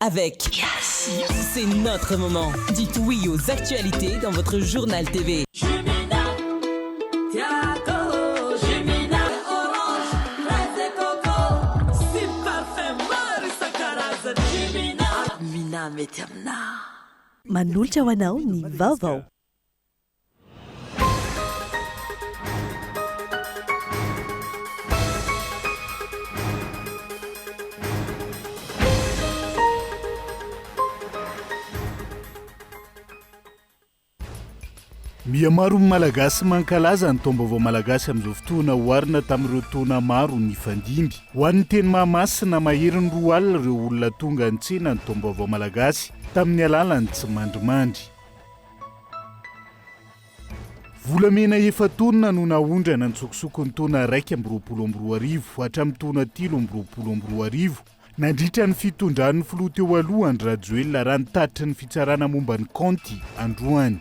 Avec Yes. C'est notre moment. Dites oui aux actualités dans votre journal TV. Manolotra ho anao ny vaovao. Mihamaro ny Malagasy mankalaza ny taom-baovao malagasy amin'izao fotoana oharina tamin'ireo taona maro nifandimby. Ho an'ny teny Mahamasina, maherin'ny 20 ireo olona tonga nitsena ny taom-baovao malagasy tamin'ny alalan'ny tsimandrimandry. Volamena efa-taonina no naondrana an-tsokosoko ny taona 2021 hatramin'ny taona 2023, nandritra ny fitondran'ny filoha teo aloha Andry Rajoelina raha ny tatitry ny fitsarana momba ny kaonty androany.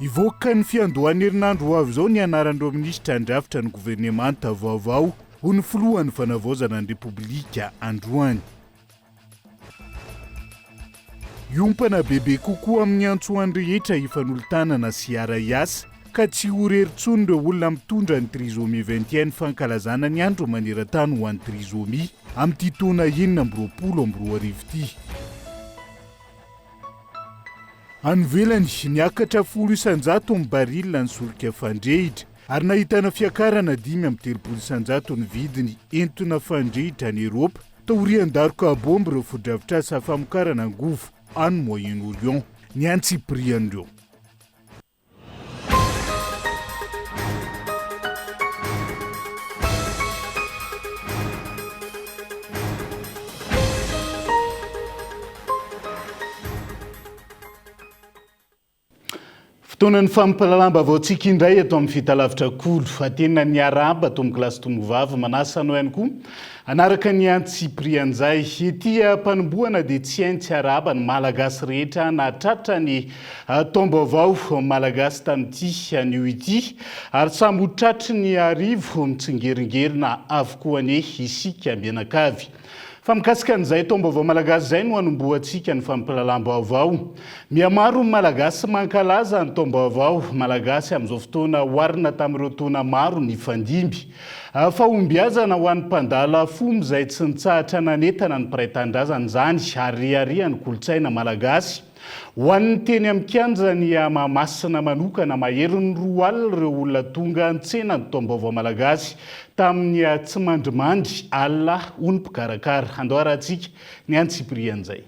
Hivoaka ny fiandohan'ny herinandro ho avy izao ny anaran'ireo minisitra handrafitra ny governemanta vaovao, hoy ny filohan'ny fanavaozana ny Repoblika androany. Hiompana bebe kokoa amin'ny antso ho an'ny rehetra hifanolo-tanana sy hiara-hiasa ka tsy ho irery intsony ireo olona mitondra ny trisomie 21 fankalazana ny andro maneran-tany ho an'ny trisomie amin'ity taona 2026 ity. Any ivelany, niakatra 10% ny barila ny solika fandrehitra ary nahitana fiakarana 35% ny vidiny entona fandrehitra any Eropa Taorian'ny daroka baomba ireo fotodrafitrasa famokarana angovo any Moyen-Orient. Ny antsipirian'ireo. Fotoanan'ny fampahalalam-baovaontsika indray eto amin'ny Fitalavitra Kolo. Tena niarahaba tompokolahy sy tompovavy, manasa anao ihany koa hanaraka ny antsipirian'izay. Ety am-panombohana dia tsy hainy tsy arahaba ny Malagasy rehetra nahatratra ny taom-baovao Malagasy tamin'ity anio ity. Ary samy ho tratry ny arivo mitsingeringerina avokoa anie isika mianakavy. Fa mikasika an'izay taom-baovao malagasy izay no hanombohantsika ny fampahalalam-baovao. Mihamaro ny Malagasy mankalaza ny taom-baovao malagasy amin'izao fotoana oharina tamin'ireo taona maro nifandimby. Fahombiazana ho an'ny mpandala fomba izay tsy nitsahatra nanentana ny mpiray tanindrazana izany ary reharehan'ny kolontsaina malagasy. Ho an'ny teny amin'ny kianjan'i Mahamasina manokana, maherin'ny 20 ireo olona tonga nitsena ny taom-baovao malagasy tamin'ny tsimandrimandry alina, hoy ny mpikarakara. Andao arahantsika ny antsipirian'izay.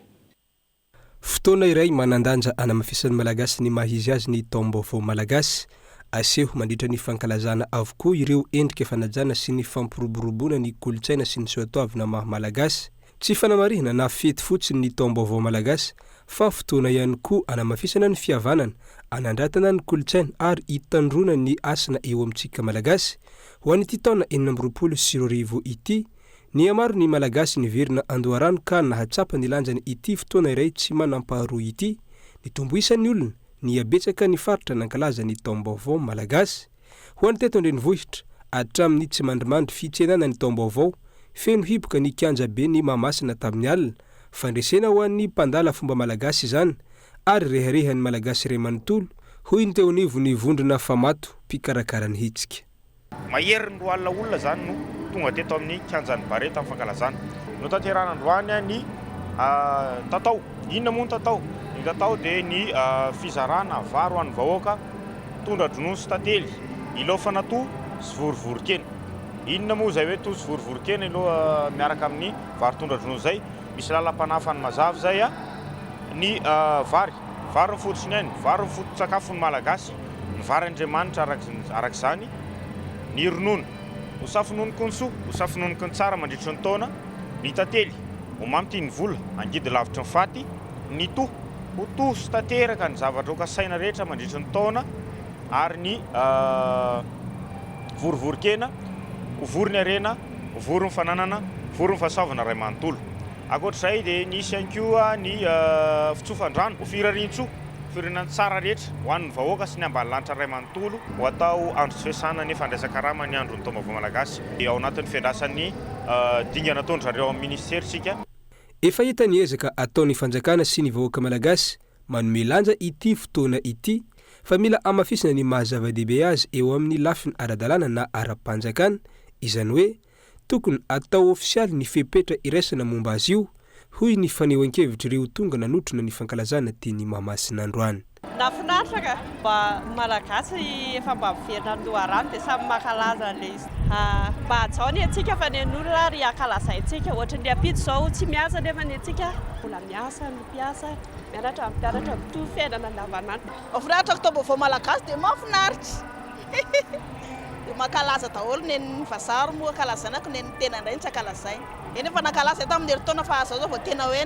Fotoana iray manan-danja hanamafisan'ny Malagasy ny maha izy azy ny taom-baovao malagasy. Aseho mandritra ny fankalazana avokoa ireo endrika fanajana sy ny fampiroboroboana ny kolontsaina sy ny soatoavina maha Malagasy. Tsy fanamarihana na fety fotsiny ny taom-baovao malagasy fa fotoana ihany koa anamafisana ny fihavanana, anandratana ny kolontsaina ary hitandroana ny hasina eo amintsika Malagasy. Ho an'ity taona 2026 ity, nihamaro ny Malagasy niverina an-doharano ka nahatsapa ny lanjany ity fotoana iray tsy manam-paharoa ity. Nitombo isa ny olona, nihabetsaka ny faritra nankalaza ny taom-baovao malagasy. Ho an'ny teto an-drenivohitra, hatramin'ny tsimandrimandry fitsenana ny taom-baovao, feno hiboka ny kianjaben'i Mahamasina tamin'ny alina. Fandresena ho an'ny mpandala fomba malagasy izany, ary reharehan'ny Malagasy iray manontolo, hoy ny teo anivon'ny vondrona Famato, mpikarakara ny hetsika. Maherin'ny 20 olona izany no tonga teto amin'ny kianjan'ny Barea tamin'ny fankalazana. Notanterahina androany ny tatao. Inona moa ny tatao? Ny tatao dia ny fizarana vary ho an'ny vahoaka Tondra-dronono sy tantely, ilaofana toho sy vorivorin-kena. Inona moa izay hoe toho sy vorivorin-kena aloha miaraka amin'ny vary tondra-dronono izay? Misy lalam-panahafany mazava izay a! Ny vary, vary ny fototry ny aina, vary ny foto-tsakafon'ny Malagasy, ny vary Andriamanitra araka izany, ny ronono, ho safononoky ny soa, ho safononoky ny tsara mandritry ny taona, ny tantely, ho mamy toy ny vola, hangidy lavitry ny faty, Ny to, ho to sy tanteraka ny zavatra ho kasaina rehetra mandritry ny taona ary ny vorivorin-kena, ho vory ny harena, ho vory ny fananana, ho vory ny fahasoavana iray manontolo. Ankoatra izay dia nisy ihany koa ny fitsofan-drano ho firarian-tsoa, firenena tsara rehetra ho an'ny vahoaka sy ny ambanilanitra iray manontolo. Ho atao andro tsy fiasana ny fandraisan-karama ny andron'ny taom-baovao malagasy ao anatin'ny fiandrasan'ny. dingana ataon-dry zareo amin'ny ministera isika. Efa hita ny ezaka ataon'ny fanjakana sy ny vahoaka malagasy manome lanja ity fotoana ity fa mila hamafisina ny maha zava-dehibe azy eo amin'ny lafiny ara-dalàna na ara-panjakana, izany hoe tokony atao ofisialy ny fepetra iraisana momba azy io, hoy ny fanehoan-kevitr'ireo tonga nanotrona ny fankalazana teny Mahamasina androany. Nahafinaritra ka! Mba ny Malagasy efa mba miverina amin'ny loharano dia samy mankalaza an'ilay izy. Mba hajao ny antsika fa ny an'olona ary ankalazaintsika. Ohatry ny ampitso izao tsy miasa nefa ny antsika mbola miasa ny mpiasa, mianatra ny mpianatra, mitohy fiainana andavanandro. Mahafinaritra ny taom-baovao malagasy dia mahafinaritra. Dia mankalaza daholo nen'ny vazaha ary moa ankalazaina ko nen'ny tena indray no tsy ankalazaina. Eny efa nankalaza zay tamin'ny herintaona fa zao zao vao tena hoe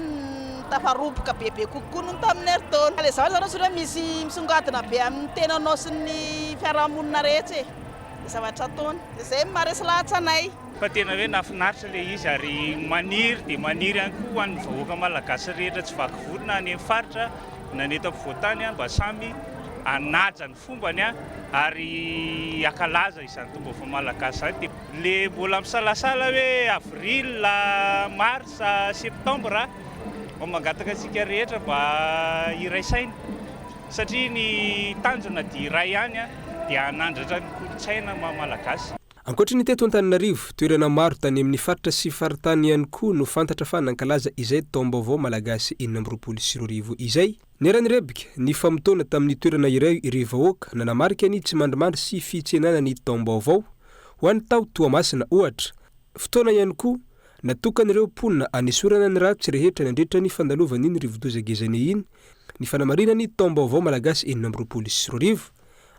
tafaroboka bebe kokoa noho ny tamin'ny herintaona. Ilay zavatra zany ohatran'ny hoe misy misongadina be amin'ny tenanao sy ny fiarahamonina rehetra e, ilay zavatra ataony. Dia izay no maharesy lahatra anay. Fa tena hoe nahafinaritra ilay izy ary maniry dia maniry ihany koa ho an'ny vahoaka malagasy rehetra tsy vaky volo na any amin'ny faritra na ny eto ampovoan-tany mba samy hanaja ny fombany ary hankalaza izany taom-baovao malagasy izany dia le mbola misalasala hoe avril, mars, septembre mba mangataka antsika rehetra mba hiray saina satria ny tanjona dia iray ihany dia hanandratra ny kolontsaina maha malagasy. Ankoatry ny teto Antananarivo, toerana maro tany amin'ny faritra sy faritany ihany koa no fantatra fa nankalaza izay taom-baovao malagasy 2026 izay. Niara-nirebika nifamotoana tamin'ny toerana iray ireo vahoaka nanamarika ny tsimandrimandry sy fitsenana ny taom-baovao ho an'ny tao Toamasina ohatra. Fotoana ihany koa natokan'ireo mponina hanesorana ny ratsy rehetra nandritra ny fandalovan'iny rivodoza Gezani iny ny fanamarihana ny taom-baovao malagasy 2026.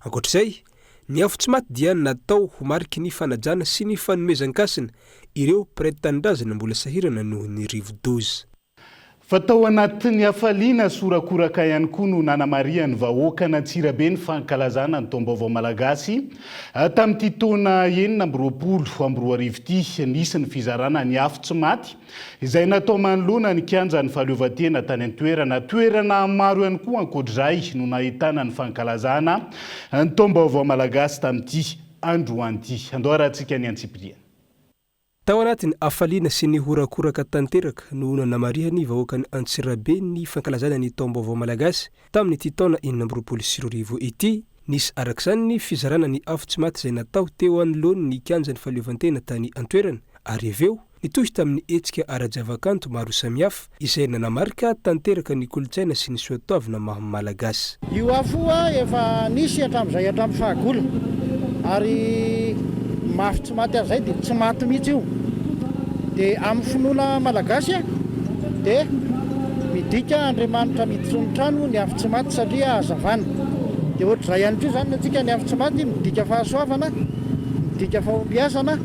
Ankoatra izay, ny afo tsy maty dia natao ho mariky ny fanajana sy ny fanomezan-kasina ireo mpiray tanindrazana mbola sahirana noho ny rivodoza. Fa tao anatin'ny hafaliana sy horakoraka ihany koa no nanamarihan'ny vahoakan'Antsirabe ny fankalazana ny taom-baovao malagasy tamin'ity taona 2026 ity. Nisy ny fizarana ny afo tsy maty izay natao manoloana ny kianjan'ny fahaleovantena tany an-toerana. Toerana maro ihany koa ankoatr'izay no nahitana ny fankalazana ny taom-baovao malagasy tamin'ity androany ity. Andao arahantsika ny antsipiriany. Tao anatin'ny hafaliana sy ny horakoraka tanteraka no nanamarihan'ny vahoakan'i Antsirabe ny fankalazana ny taom-baovao malagasy tamin'ity taona 2026 ity. Nisy araka izany ny fizarana ny afo tsy maty izay natao teo anoloan'ny kianjan'ny fahaleovantena tany an-toerana ary avy eo nitohy tamin'ny hetsika ara-javakanto maro samihafa izay nanamarika tanteraka ny kolontsaina sy ny soatoavina maha Malagasy. Io afo io efa nisy hatramin'izay hatramin'ny fahagola ary mafy tsy maty an'izay dia tsy maty mihitsy io. Dia amin'ny finoana Malagasy dia midika Andriamanitra miditra ny trano ny afo tsy maty satria hazavana. Dia ohatr'izay ihany koa izany ny antsika ny afo tsy maty midika fahasoavana, midika fahombiazana.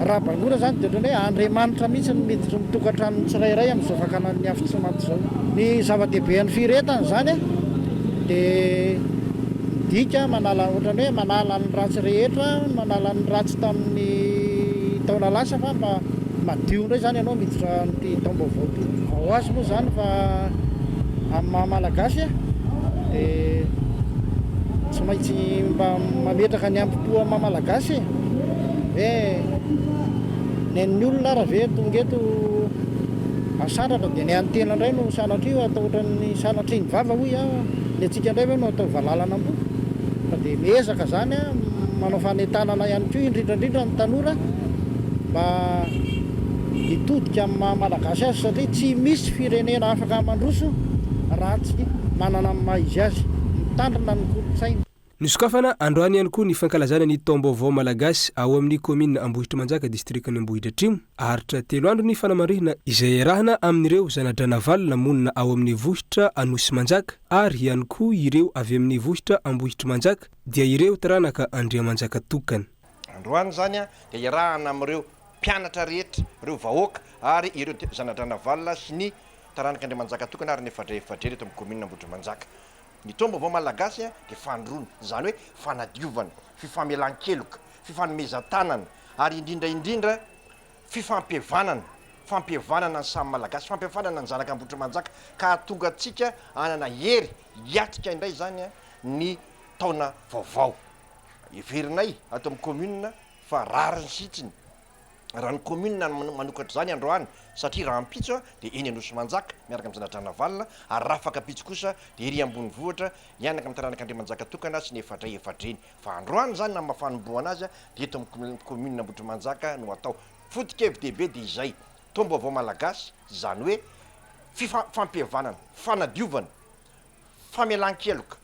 Raha bangoina izany dia ohatran'ny hoe Andriamanitra mihitsy no miditry ny tokantranon'ny tsirairay amin'izao fakana ny afo tsy maty izao. Ny zava-dehibe an'ny firehetana izany dia midika manala ohatran'ny hoe manala ny ratsy rehetra, manala ny ratsy tamin'ny taona lasa fa mba madio indray izany ianao miditra amin'ity taom-baovao ity. Ho azy moa izany fa amin'ny maha Malagasy dia tsy maintsy mba mametraka ny hambom-po amin'ny maha Malagasy e! Hoe ny an'ny olona ara ve tonga eto asandratra dia ny an'ny tena indray no sanatria atao ohatran'ny sanatria ny vava hoy aho, ny antsika indray ve no atao valalan'amboa? Fa dia miezaka izany aho manao fanentanana ihany koa indrindra indrindra ny tanora mba hitodika amin'ny maha Malagasy azy satria tsy misy firenena afaka mandroso raha tsy manana ny maha izy azy, mitandrina ny kolontsaina. Nosokafana androany ihany koa ny fankalazana ny taom-baovao malagasy ao amin'ny kaominina Ambohitrimanjaka distrikan'i Ambohidratrimo. Haharitra telo andro ny fanamarihana izay iarahana amin'ireo zana-dRanavalona monina ao amin'ny vohitra Anosimanjaka ary ihany koa ireo avy amin'ny vohitra Ambohitrimanjaka dia ireo taranaka Andriamanjaka tokana. Androany izany dia iarahana amin'ireo mpianatra rehetra, ireo vahoaka ary ireo zana-dRanavalona sy ny taranak'Andriamanjaka tokana ary ny Efadray eto amin'ny kaominina Ambohitrimanjaka. Ny taom-baovao malagasy dia fandroana, izany hoe fanadiovana, fifamelan-keloka, fifanomezan-tanana ary indrindra indrindra fifampihavanana, fampihavanana ny samy Malagasy, fampihavanana ny zanak'Ambohitrimanjaka ka hahatonga antsika hanana hery hiatrika indray izany ny taona vaovao. Heverinay ato amin'ny commune fa rariny sy hitsiny. Raha ny commune no manokatra izany androany satria rahampitso dia eny Anosimanjaka miaraka amin'ny zana-dRanavalona ary rahafakampitso kosa dia ery ambonivohitra hianaka amin'ny taranak'Andriamanjakatokana sy ny efadray efadreny. Fa androany izany na maha fanombohana azy dia eto amin'ny commune Ambohitrimanjaka no atao. Foto-kevi-dehibe dia izay, taom-baovao malagasy, izany hoe fifa- fampihavanana, fanadiovana, famelan-keloka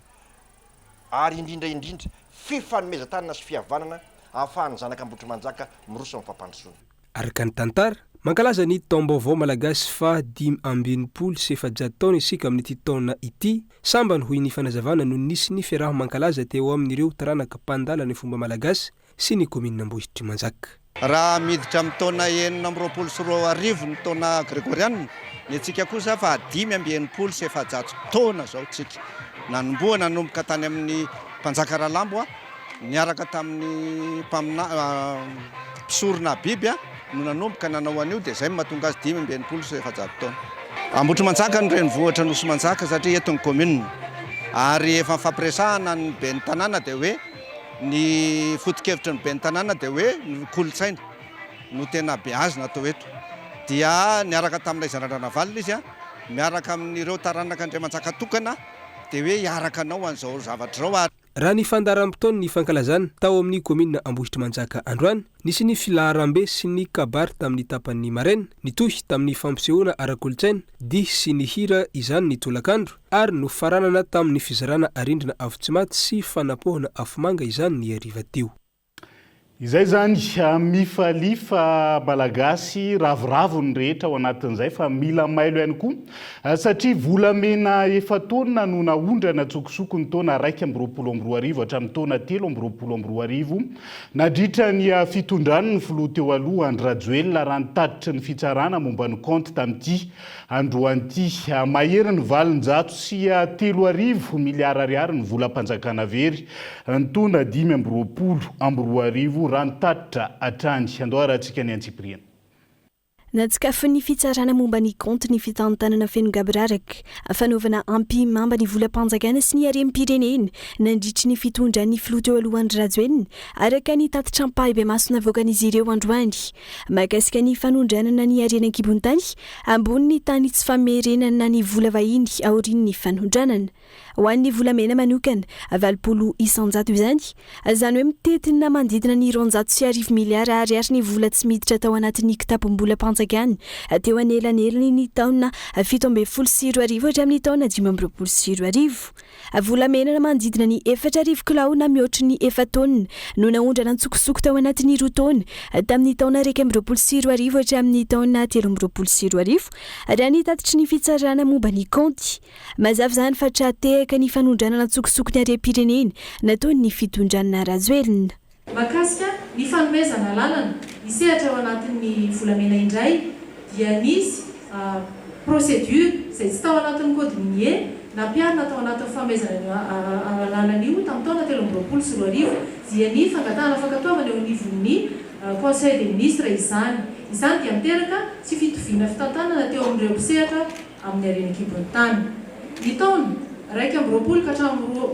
ary indrindra indrindra fifanomezan-tanana sy fihavanana ahafahan'ny zanak'Ambohitrimanjaka miroso amin'ny fampandrosoana. Araka ny tantara, mankalaza ny taom-baovao malagasy faha 465 taona isika amin'ity taona ity. Sambany hoy ny fanazavana no nisy ny fiaraha-mankalaza teo amin'ireo taranaka mpandala ny fomba malagasy sy ny kaominina Ambohitrimanjaka. Raha miditra amin'ny taona 2026 ny taona gregorianina, ny antsika kosa faha 465 taona izao tsika. Nanombohana nanomboka tany amin'ny mpanjaka Ralambo niaraka tamin'ny mpamina mpisorona biby no nanomboka nanao an'io dia izay no mahatonga azy 465 taona. Ambohitrimanjaka no renivohitra Anosimanjaka satria eto ny commune ary efa nifampiresahana ny ben'ny tanàna dia hoe Ny foto-kevitry ny ben'ny tanàna dia hoe ny kolontsaina no tena beazina atao eto. Dia niaraka tamin'ilay zana-dRanavalona izy, miaraka amin'ireo taranak'Andriamanjakatokana, dia hoe hiaraka hanao an'izao zavatra izao ary. Raha ny fandaharam-potoan'ny fankalazana tao amin'ny kaominina Ambohitrimanjaka androany, nisy ny filaharambe sy ny kabary tamin'ny tapany maraina, nitohy tamin'ny fampisehoana ara-kolontsaina, dihy sy ny hira izany ny tolakandro, ary nofaranana tamin'ny fizarana arendrina afo tsy maty sy fanapohana afomanga izany ny hariva teo. Izay izany, mifalia fa Malagasy ravoravo ny rehetra ao anatin'izay fa mila mailo ihany koa satria volamena efa-taonina no naondrana an-tsokosoko ny taona 2021 hatramin'ny taona 2023 nandritra ny fitondran'ny filoha teo aloha Andry Rajoelina raha ny tatitry ny fitsarana momba ny kaonty tamin'ity Androany ity, mahery ny 3800 miliara ariary ny volam-panjakana very ny taona 2025 raha ny tatitra hatrany. Andao harahantsika ny antsipiriany. Natsikafon'ny fitsarana momba ny kaonty ny fitantanana feno gaboraraka, fanaovana ampihimamba ny volam-panjakana sy ny harem-pirenena nandritry ny fitondran'ny filoha teo aloha Andry Rajoelina, araka ny tatitra ampahibemaso navoakan'izy ireo androany. Mahakasika ny fanondranana ny harena an-kibon'ny tany, ambonin'ny tany tsy famerenana ny vola vahiny aorian'ny fanondranana. Ho an'ny volamena manokana, 80% izany, izany hoe mitentina manodidina ny 1200 miliara ariary ny vola tsy miditra tao anatin'ny kitapom-bolam-panjakana teo anelanelan'ny taona 2017 hatramin'ny taona 2025. Volamena manodidina ny 4000 kilao na mihoatry ny efa-taonina no naondrana an-tsokosoko tao anatin'ny roa taona, tamin'ny taona 2021 hatramin'ny taona 2023, raha ny tatitry ny fitsarana momba ny kaonty. Mazava izany fa tra-tehaka ny fanondranana an-tsokosoko ny harem-pirenena nataon'ny fitondrana Rajoelina. Mahakasika ny fanomezana alalana hisehatra ao anatin'ny volamena indray dia nisy procédure izay tsy tao anatin'ny code minier nampiharina tao anatin'ny fanomezana an'io alalana io tamin'ny taona 2023 dia ny fangatahana fankatoavana eo anivon'ny Conseil des ministres izany. Izany dia miteraka tsy fitoviana fitantanana teo amin'ireo mpisehatra amin'ny harena an-kibon'ny tany. Ny taona 21 ka hatramin'ny roa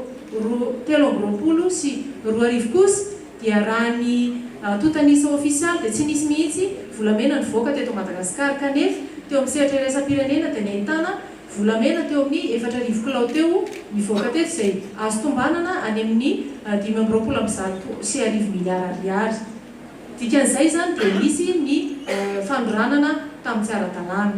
roa 2023 kosa dia raha ny antontan'isa ofisialy dia tsy nisy mihitsy volamena nivoaka teto Madagasikara kanefa teo amin'ny sehatra iraisam-pirenena dia nahitana volamena teo amin'ny 4000 kilao teo nivoaka teto izay azo tombanana any amin'ny 125 miliara ariary. Dikan'izay izany dia nisy ny fanoranana tamin'ny tsy ara-dalàna.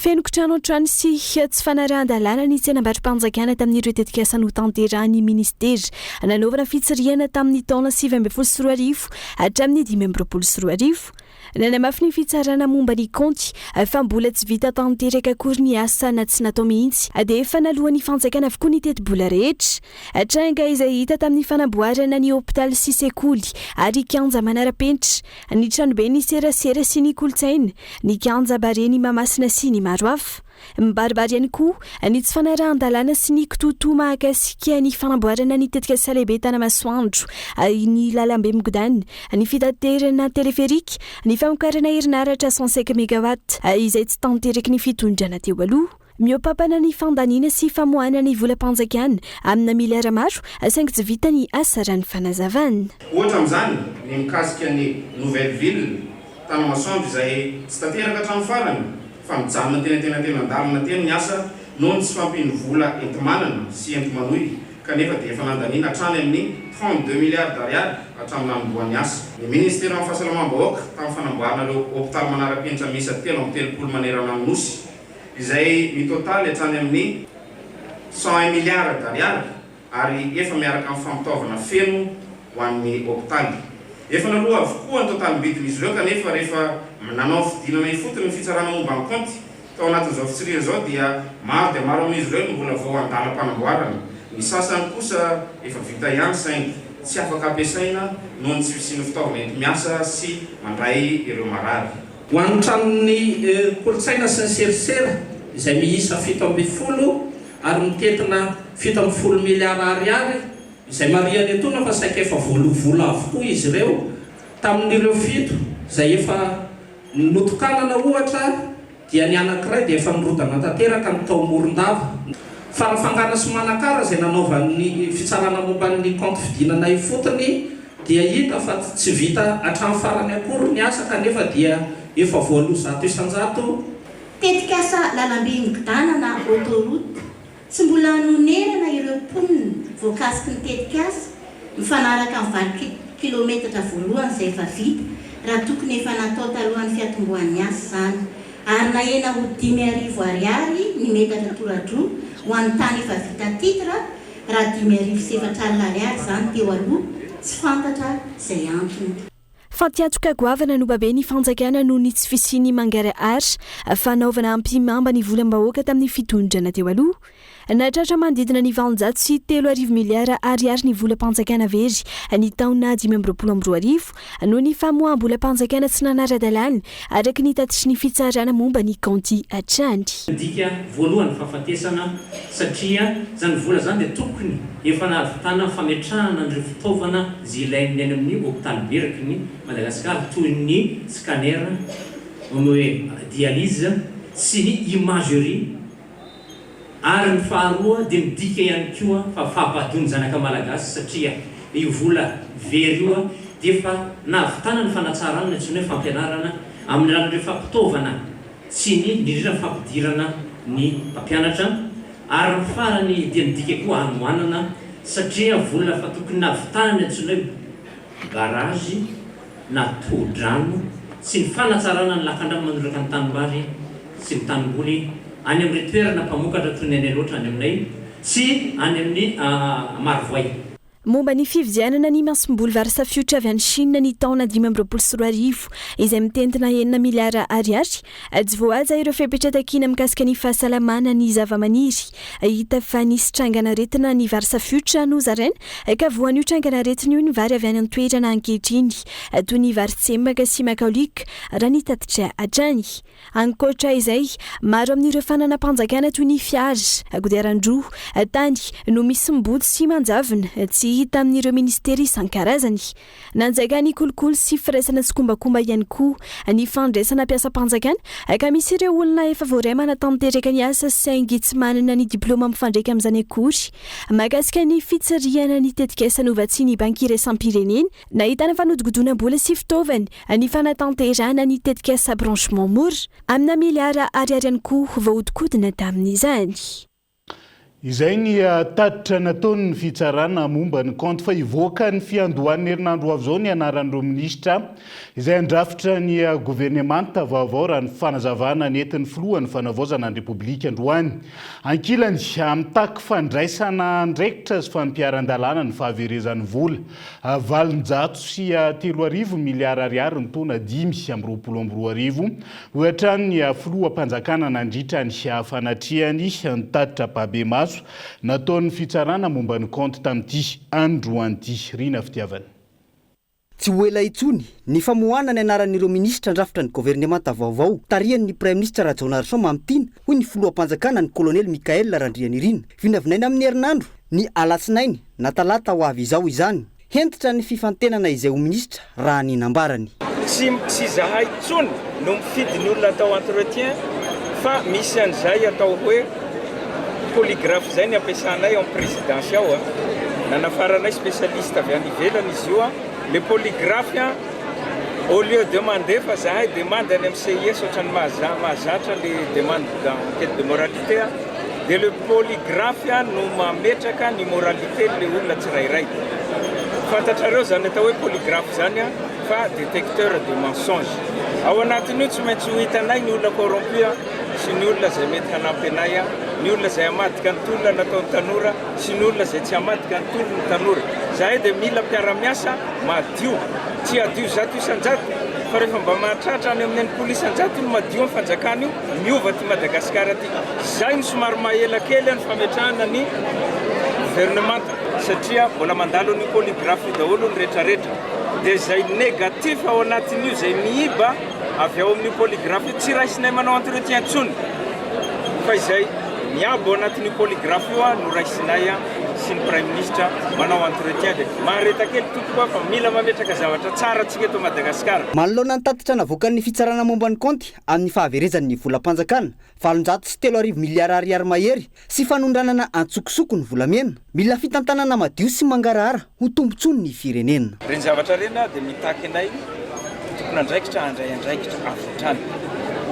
Feno kitranoantrano sy tsy fanarahan-dalàna ny tsenambaro-panjakana tamin'ireo tetikasa notanterahin'ny minisitera nanaovana fitsirihana tamin'ny taona 2019 hatramin'ny 2025. Nanamafy ny fitsarana momba ny kaonty fa mbola tsy vita tanteraka akory ny asa na tsy natao mihitsy dia efa naloan'ny fanjakana avokoa ny tetibola rehetra. Tranga izay hita tamin'ny fanamboarana ny hopitaly sy sekoly ary kianja manara-penitra, ny tranoben'ny serasera sy ny kolontsaina, ny kianja Baren'i Mahamasina sy ny maro hafa. Mibaribary ihany koa ny tsy fanarahan-dalàna sy ny kitoatoa mahakasika ny fanamboarana ny tetikasa lehibe Tanamasoandro, ny lalambe migodàna, ny fitaterana teleferika, ny famokarana herinaratra 105 megawatt izay tsy tanteraky ny fitondrana teo aloha. Mihoa-pampana ny fandaniana sy famoahana ny volam-panjakana amina miliara maro saingy tsy vita ny asa raha ny fanazavana. Ohatra amin'izany ny mikasika ny Nouvelle Ville. Tanamasoandro izay tsy tanteraka hatramin'ny farany fa mijanona teny antenantenan-dalana teny ny asa noho ny tsy fahampian'ny vola enti-manana sy enti-manohy kanefa dia efa nandaniana hatrany amin'ny 32 milliards d'ariary hatramin'ny nanombohan'ny asa. Ny Ministeran'ny Fahasalamam-bahoaka tamin'ny fanamboarana ireo hopitaly manara-penitra miisa 33 manerana ny Nosy izay mitotaly hatrany amin'ny 101 milliards d'ariary ary efa miaraka amin'ny fampitaovana feno ho an'ny hopitaly. Efa naloa avokoa ny totalim-bidin'izy ireo kanefa rehefa nanao fidinana ifotony ny fitsarana momba ny kaonty tao anatin'izao fitsirihana izao dia maro dia maro amin'izy ireo no mbola vao an-dalam-panamboarana, ny sasany kosa efa vita ihany saingy tsy afaka ampiasaina noho ny tsy fisian'ny fitaovana enti-miasa sy mandray ireo marary. Ho an'ny tranon'ny kolontsaina sy ny serasera izay miisa 17 ary mitentina 17 miliara ariary, izay marihana etoana fa saika efa voaloa vola avokoa izy ireo tamin'ireo fito izay efa notokanana ohatra dia ny anankiray dia efa nirodana tanteraka ny tao Morondava. Farafangana sy Manakara izay nanaovan'ny fitsarana momba ny kaonty fidinana ifotony dia hita fa tsy vita hatramin'ny farany akory ny asa kanefa dia efa voaloa 100%. Tetikasa lalamby migodàna na autoroute, tsy mbola nonerana ireo mponina voakasiky ny tetikasa, mifanaraka amin'ny valo kilometatra voalohany izay efa vita, raha tokony efa natao talohan'ny fiatombohan'ny asa izany, ary nahena ho 5000 ariary ny metatra toradroa ho an'ny tany efa vita titre, raha 4004 ariary izany teo aloha, tsy fantatra izay antony. Fatiantoka goavana no baben'ny fanjakana noho ny tsy fisian'ny mangarahara fanaovana ampihimamba ny volam-bahoaka tamin'ny fitondrana teo aloha. Nahatratra manodidina ny 3800 miliara ariary ny volam-panjakana very ny taona 2025 noho ny famoaham-bolam-panjakana tsy nanara-dalàna, araka ny tatitry ny fitsarana momba ny kaonty hatrany. Midika voalohany fahafatesana satria izany vola izany dia tokony efa nahavitana fametrahana an'ireo fitaovana izay ilain'ny any amin'ny hopitaly beraky ny Madagasikara toy ny scanner, ny hoe dialyse sy ny imagerie ary ny faharoa dia midika ihany koa fa fahabadoan'ny zanaka Malagasy satria io vola very io dia efa nahavitana ny fanatsarana ny antsoina hoe fampianarana amin'ny alalan'ireo fampitaovana sy ny indrindra ny fampidirana ny mpampianatra ary ny farany dia midika koa hanoanana satria vola fa tokony nahavitana ny antsoina hoe barrage na tohodrano sy ny fanatsarana ny lakandrano manondraka ny tanimbary sy ny tanimboly any amin'ireo toerana mpamokatra toy ny any Alaotra any aminay sy any amin'ny Marovoay. Momba ny fividianana ny masomboly vary safiotra avy any Chine ny taona 2025 izay mitentina enina miliara ariary, tsy voahaja ireo fepetra takiana mikasika ny fahasalamana ny zavamaniry. Hita fa nisy trangan'aretina ny vary safiotra nozaraina ka voan'io trangan'aretina io ny vary avy any an-toerana ankehitriny toy ny vary tsembaka sy makaolika raha ny tatitra hatrany. Ankoatra izay, maro amin'ireo fananam-panjakana toy ny fiara, kodiaran-droa, tany, no misy mibodo sy manjavona, tsy hita amin'ireo minisitera isan-karazany. Nanjakan'ny kolikoly sy firaisana tsikombakomba ihany koa ny fandraisana mpiasam-panjakana ka misy ireo olona efa voaray manatanteraka ny asa saingy tsy manana ny diplaoma mifandraika amin'izany akory. Mahakasika ny fitsirihana ny tetikasa novatsian'ny Banky iraisam-pirenena, Nahitana fanodikodinam-bola sy fitaovana ny fanatanterahana ny tetikasa Branchement Mora, amina miliara ariary ihany koa voahodinkodina tamin'izany. Izay ny tatitra nataon'ny fitsarana momba ny kaonty fa hivoaka ny fiandohan'ny herinandro ho avy izao ny anaran'ireo minisitra izay handrafitra ny governemanta vaovao raha ny fanazavana nentin'ny filohan'ny fanavaozana ny Repoblika androany. Ankilany, mitaky fandraisana andraikitra sy fampiharan-dalàna ny fahaverezan'ny vola 3800 miliara ariary ny taona 2025, hoy hatrany ny filoham-panjakana nandritra ny fanatrehany ny tatitra ampahibemaso nataon'ny fitsarana momba ny kaonty tamin'ity androany ity. Rina Fitiavana. Tsy ho ela intsony ny famoahana ny anaran'ireo minisitra handrafitra ny governemanta vaovao tarihan'ny Praiminisitra Rajaonarison Mamitiana, hoy ny filoham-panjakana ny kolonely Michaël Randrianirina. Vinavinaina amin'ny herinandro, ny alatsinainy na talata ho avy izao izany. Hentitra ny fifantenana izay ho minisitra raha ny nambarany. Tsy tsy izahay intsony no mifidy ny olona atao entretien fa misy an'izay atao hoe polygraphe izay ny ampiasanay ao amin'ny présidence ao a. Nanafaranay spécialiste avy any ivelany izy io a. Le polygraphe a. Au lieu de mandefa zahay demande any amin'ny CIS ohatran'ny mahazatra le demande d'enquête de moralité dia le polygraphe no mametraka ny moralité le olona tsirairay. Fantatrareo zany atao hoe polygraphe zany fa detecteur de mensonge. Ao anatin'io tsy maintsy ho hitanay ny olona corrompu sy ny olona izay mety hanampy anay, ny olona izay hamadika ny tolona nataon'ny tanora sy ny olona izay tsy hamadika ny tolon'ny tanora. Izahay dia mila mpiara-miasa madio. Tsy hadio 100% fa rehefa mba mahatratra any amin'ny 60% no madio amin'ny fanjakana io, miova aty Madagasikara aty. Izay no somary maha-ela kely ny fametrahana ny governemanta satria mbola mandalo an'io polygraphe io daholo ny rehetrarehetra. Dia izay négatif ao anatin'io, izay miiba avy ao amin'io polygraphe io, tsy raisinay manao entretien intsony fa izay miabo ao anatin'io polygraphe io no raisinay sy ny Praiminisitra manao entretien dia mahareta kely tompoko fa mila mametraka zavatra tsara tsika eto Madagasikara. Manoloana ny tatitra navoakan'ny fitsarana momba ny kaonty amin'ny fahaverezan'ny volam-panjakana, 3800 miliara ariary mahery, sy fanondranana antsokosoko ny volamena, mila fitantanana madio sy mangarahara ho tombontsoan'ny firenena. Ireny zavatra ireny dia mitaky anay tompon'andraikitra handray andraikitra avy hatrany.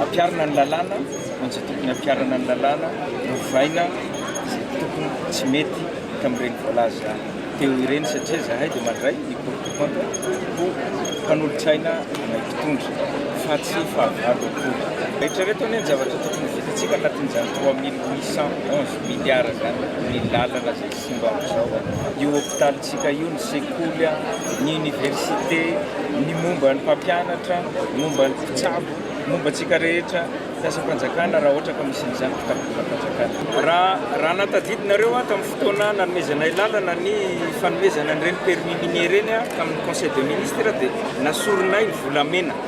Ampiharina ny lalàna, ho an'izay tokony hampiharana ny lalàna, ovaina izay tokony tsy mety tamin'ireny voalaza teo ireny satria izahay dia mandray ny Cour des comptes ho mpanolotsaina anay mpitondra fa tsy fahavalo akory. Eritrereto anie ny zavatra tokony ho vitantsika anatin'izany 3811 milliards izany, ny lalana izay simba amin'izao, io hopitalintsika io, ny sekoly, ny université, ny momba ny mpampianatra, ny momba ny mpitsabo, ny momba antsika rehetra. Mpiasam-panjakana raha ohatra ka misy an'izany mpitari-bolam-panjakana. Raha raha nahatadidinareo aho tamin'ny fotoana nanomezanay lalana ny fanomezana an'ireny permis minier ireny tamin'ny conseil de ministre dia nasorinay ny volamena.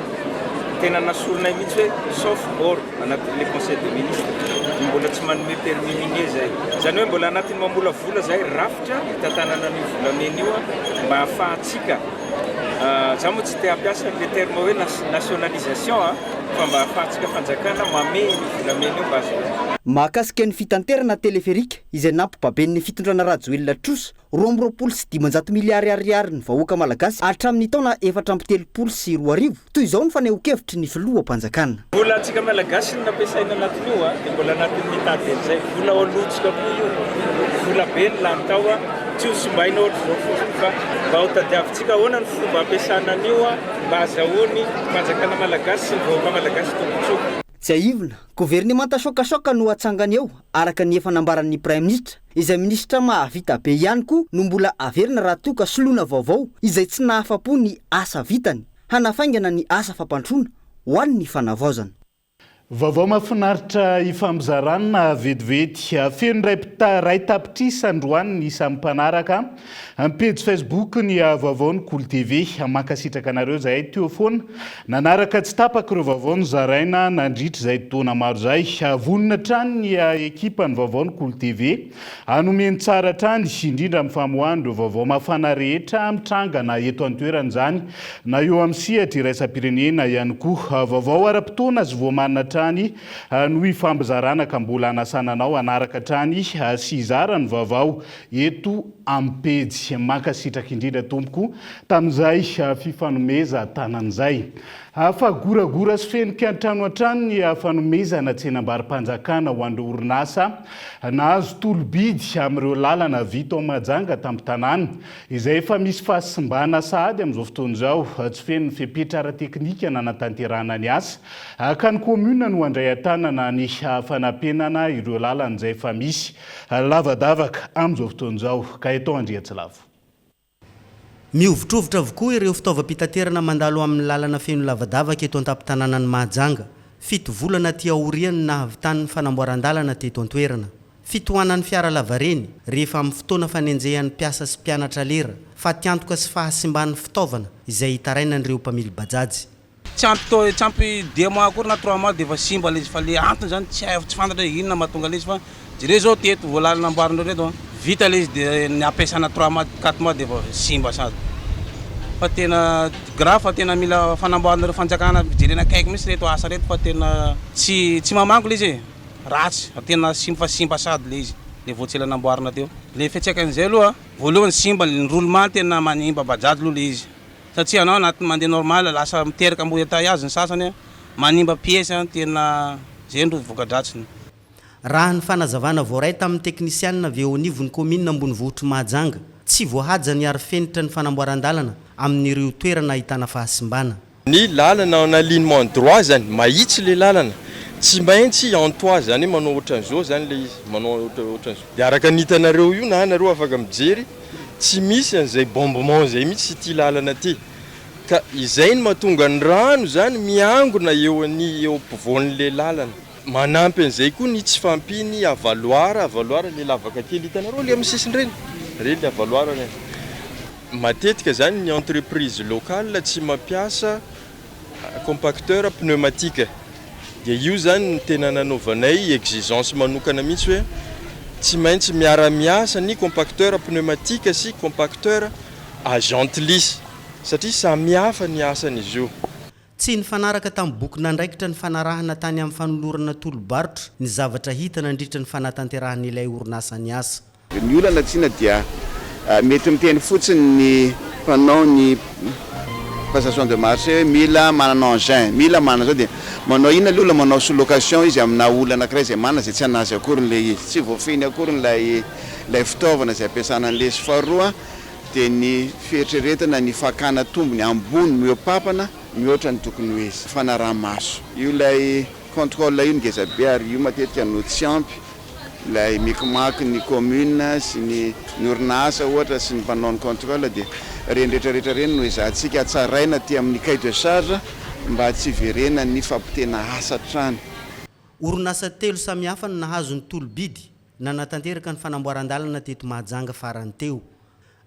Tena nasorinay mihitsy hoe sauf or anatin'ilay conseil de ministre. Dia mbola tsy manome permis minier izahay. Izany hoe mbola anatin'ny mamolavola izahay rafitra hitantanana an'io volamena io mba hahafahantsika, izaho moa tsy te hampiasa an'ilay terme hoe nationalisation a. fa mba ahafahantsika fanjakana mamehy an'io volamena io mba azo. Mahakasika ny fitanterana teleferika izay nampibaben'ny fitondrana Rajoelina trosa 522 miliara ariary ny vahoaka malagasy hatramin'ny taona 2034, toy izao ny fanehoan-kevitry ny filoham-panjakana. Vola antsika malagasy no nampiasaina anatin'io a, dia mbola anatin'ny mitady an'izay vola ao alohantsika koa io, vola be ny lany tao a, tsy ho simbaina ohatr'izao fotsiny fa mba ho tadiavintsika ahoana ny fomba ampiasana an'io a. Mba azahoany fanjakana malagasy sy ny vahoaka malagasy tombotsoa. Tsiahivina, governemanta choc-choc no hatsangana eo, araka ny efa nambaran'ny Praiminisitra. Izay minisitra mahavita be ihany koa no mbola averina raha toa ka soloina vaovao izay tsy nahafa-po ny asa vitany, hanafaingana ny asa fampandrosoana ho an'ny fanavaozana. Vaovao mahafinaritra ifampizarana vetivety. Feno iray tapitrisa androany ny isan'ny mpanaraka ny pejy Facebook ny vaovaon'ny Kolo TV. Mankasitraka anareo izahay teo foana nanaraka tsy tapaka ireo vaovao nozaraina nandritra izay taona maro izay. Vonona hatrany ny ekipan'ny vaovaon'ny Kolo TV hanome ny tsara hatrany, indrindra amin'ny famoahana ireo vaovao mafana rehetra mitranga na eto an-toerana izany Na eo amin'ny sehatra iraisam-pirenena ihany koa. Vaovao ara-potoana sy voamarina hatrany no ifampizarana ka mbola hanasana anao hanaraka hatrany sy hizara ny vaovao eto amin'ny pejy. Mankasitraka indrindra tompoko tamin'izay fifanomezan-tanana izay. Fa goragora sy feno kiantrano hatrany ny fanomezana tsenambaro-panjakana ho an'ireo orinasa nahazo tolo-bidy amin'ireo lalana vita ao Mahajanga tampon-tanàna. Izay efa misy fahasimbana sahady amin'izao fotoana izao, tsy feno ny fepetra ara-teknika nanatanterahana ny asa, ka ny kaominina no handray an-tanana ny fanapenana ireo lalana izay efa misy lavadavaka amin'izao fotoana izao. Gaëtan Andriantsilavo. Mihovitrovitra avokoa ireo fitaovam-pitaterana mandalo amin'ny lalana feno lavadavaka eto an-tampon-tanànan'i Mahajanga, fito volana aty aorian'ny nahavitan'ny fanamboaran-dalana teto an-toerana. Fitohanan'ny fiara lavareny rehefa amin'ny fotoana fanenjehan'ny mpiasa sy mpianatra lera, fatiantoka sy fahasimban'ny fitaovana izay itarainan'ireo mpamily bajaj. Tsy ampy tao, tsy ampy deux mois akory na trois mois dia efa simba ilay izy fa le antony zany tsy hay, tsy fantatra hoe inona mahatonga ilay izy fa jereo zao teto vao lalana amboarinareo reto an, vita ilay izy dia ny ampiasana trois mois quatre mois dia efa simba sady fa tena grave fa tena mila fanamboaranareo fanjakana jerena akaiky mihitsy reto asa reto fa tena tsy tsy mamango ilay izy e. Ratsy, fa tena simba fa simba sady le izy, le vao tsy ela namboarina teo. Le fiantsaikan'izay aloha, voalohany simba ny roulement tena manimba bajaj aloha le izy. Satria anao anatin'ny mandeha normal lasa miteraka embouteillage ny sasany, manimba pièce, tena zay no voka-dratsiny. Raha ny fanazavana voaray tamin'ny teknisianina avy eo anivon'ny kaominina ambonivohitr'i Mahajanga, tsy voahaja ny arofenitra ny fanamboaran-dalana amin'ireo toerana ahitana fahasimbana. Ny lalana en alignement droit zany, mahitsy le lalana, tsy maintsy en toit zany hoe manao ohatran'izao zany le izy, manao ohatran'izao. De araka ny hitanareo io na nareo afaka mijery, tsy misy an'izay bombement zay mihitsy ity lalana ity. Ka izay no mahatonga ny rano zany miangona eo ny eo ampovoan'le lalana. Manampy an'izay koa ny tsy fahampian'ny avaloir, avaloir le lavaka kely hitanareo le amin'ny sisiny ireny, ireny le avaloir ireny. Matetika zany ny entreprise locale tsy mampiasa compacteur pneumatique dia io zany no tena nanaovanay exigence manokana mihitsy hoe tsy maintsy miara-miasa ny compacteur pneumatique sy compacteur à jante lisse satria samihafa ny asan'izy io. Tsy nifanaraka tamin'ny bokin'andraikitra nifanarahana tany amin'ny fanolorana tolo-barotra ny zavatra hita nandritra ny fanatanterahan'ilay orinasa ny asa. Ny olana tsinona dia mety miteny fotsiny ny mpanao ny passation de marché hoe mila manana engin, mila manana zao dia manao inona ilay olona, manao sous location izy amina olona anakiray izay manana izay tsy anazy akory ilay izy, tsy voafehiny akory ilay ilay fitaovana izay ampiasana an'ilay izy. Faharoa dia ny fieritreretana ny fakana tombony ambony mihoa-papana mihoatra ny tokony ho izy, fanaraha-maso. Io ilay contrôle io no ngeza be ary io matetika no tsy ampy. Ilay mikimaky ny commune sy ny ny orinasa ohatra sy ny mpanao ny contrôle dia ireny rehetra rehetra ireny no ezahantsika hatsaraina aty amin'ny cahier de charge mba tsy hiverenan'ny fampotehana asa hatrany. Orinasa telo samihafa no nahazo ny tolo-bidy nanatanteraka ny fanamboaran-dalana teto Mahajanga farany teo.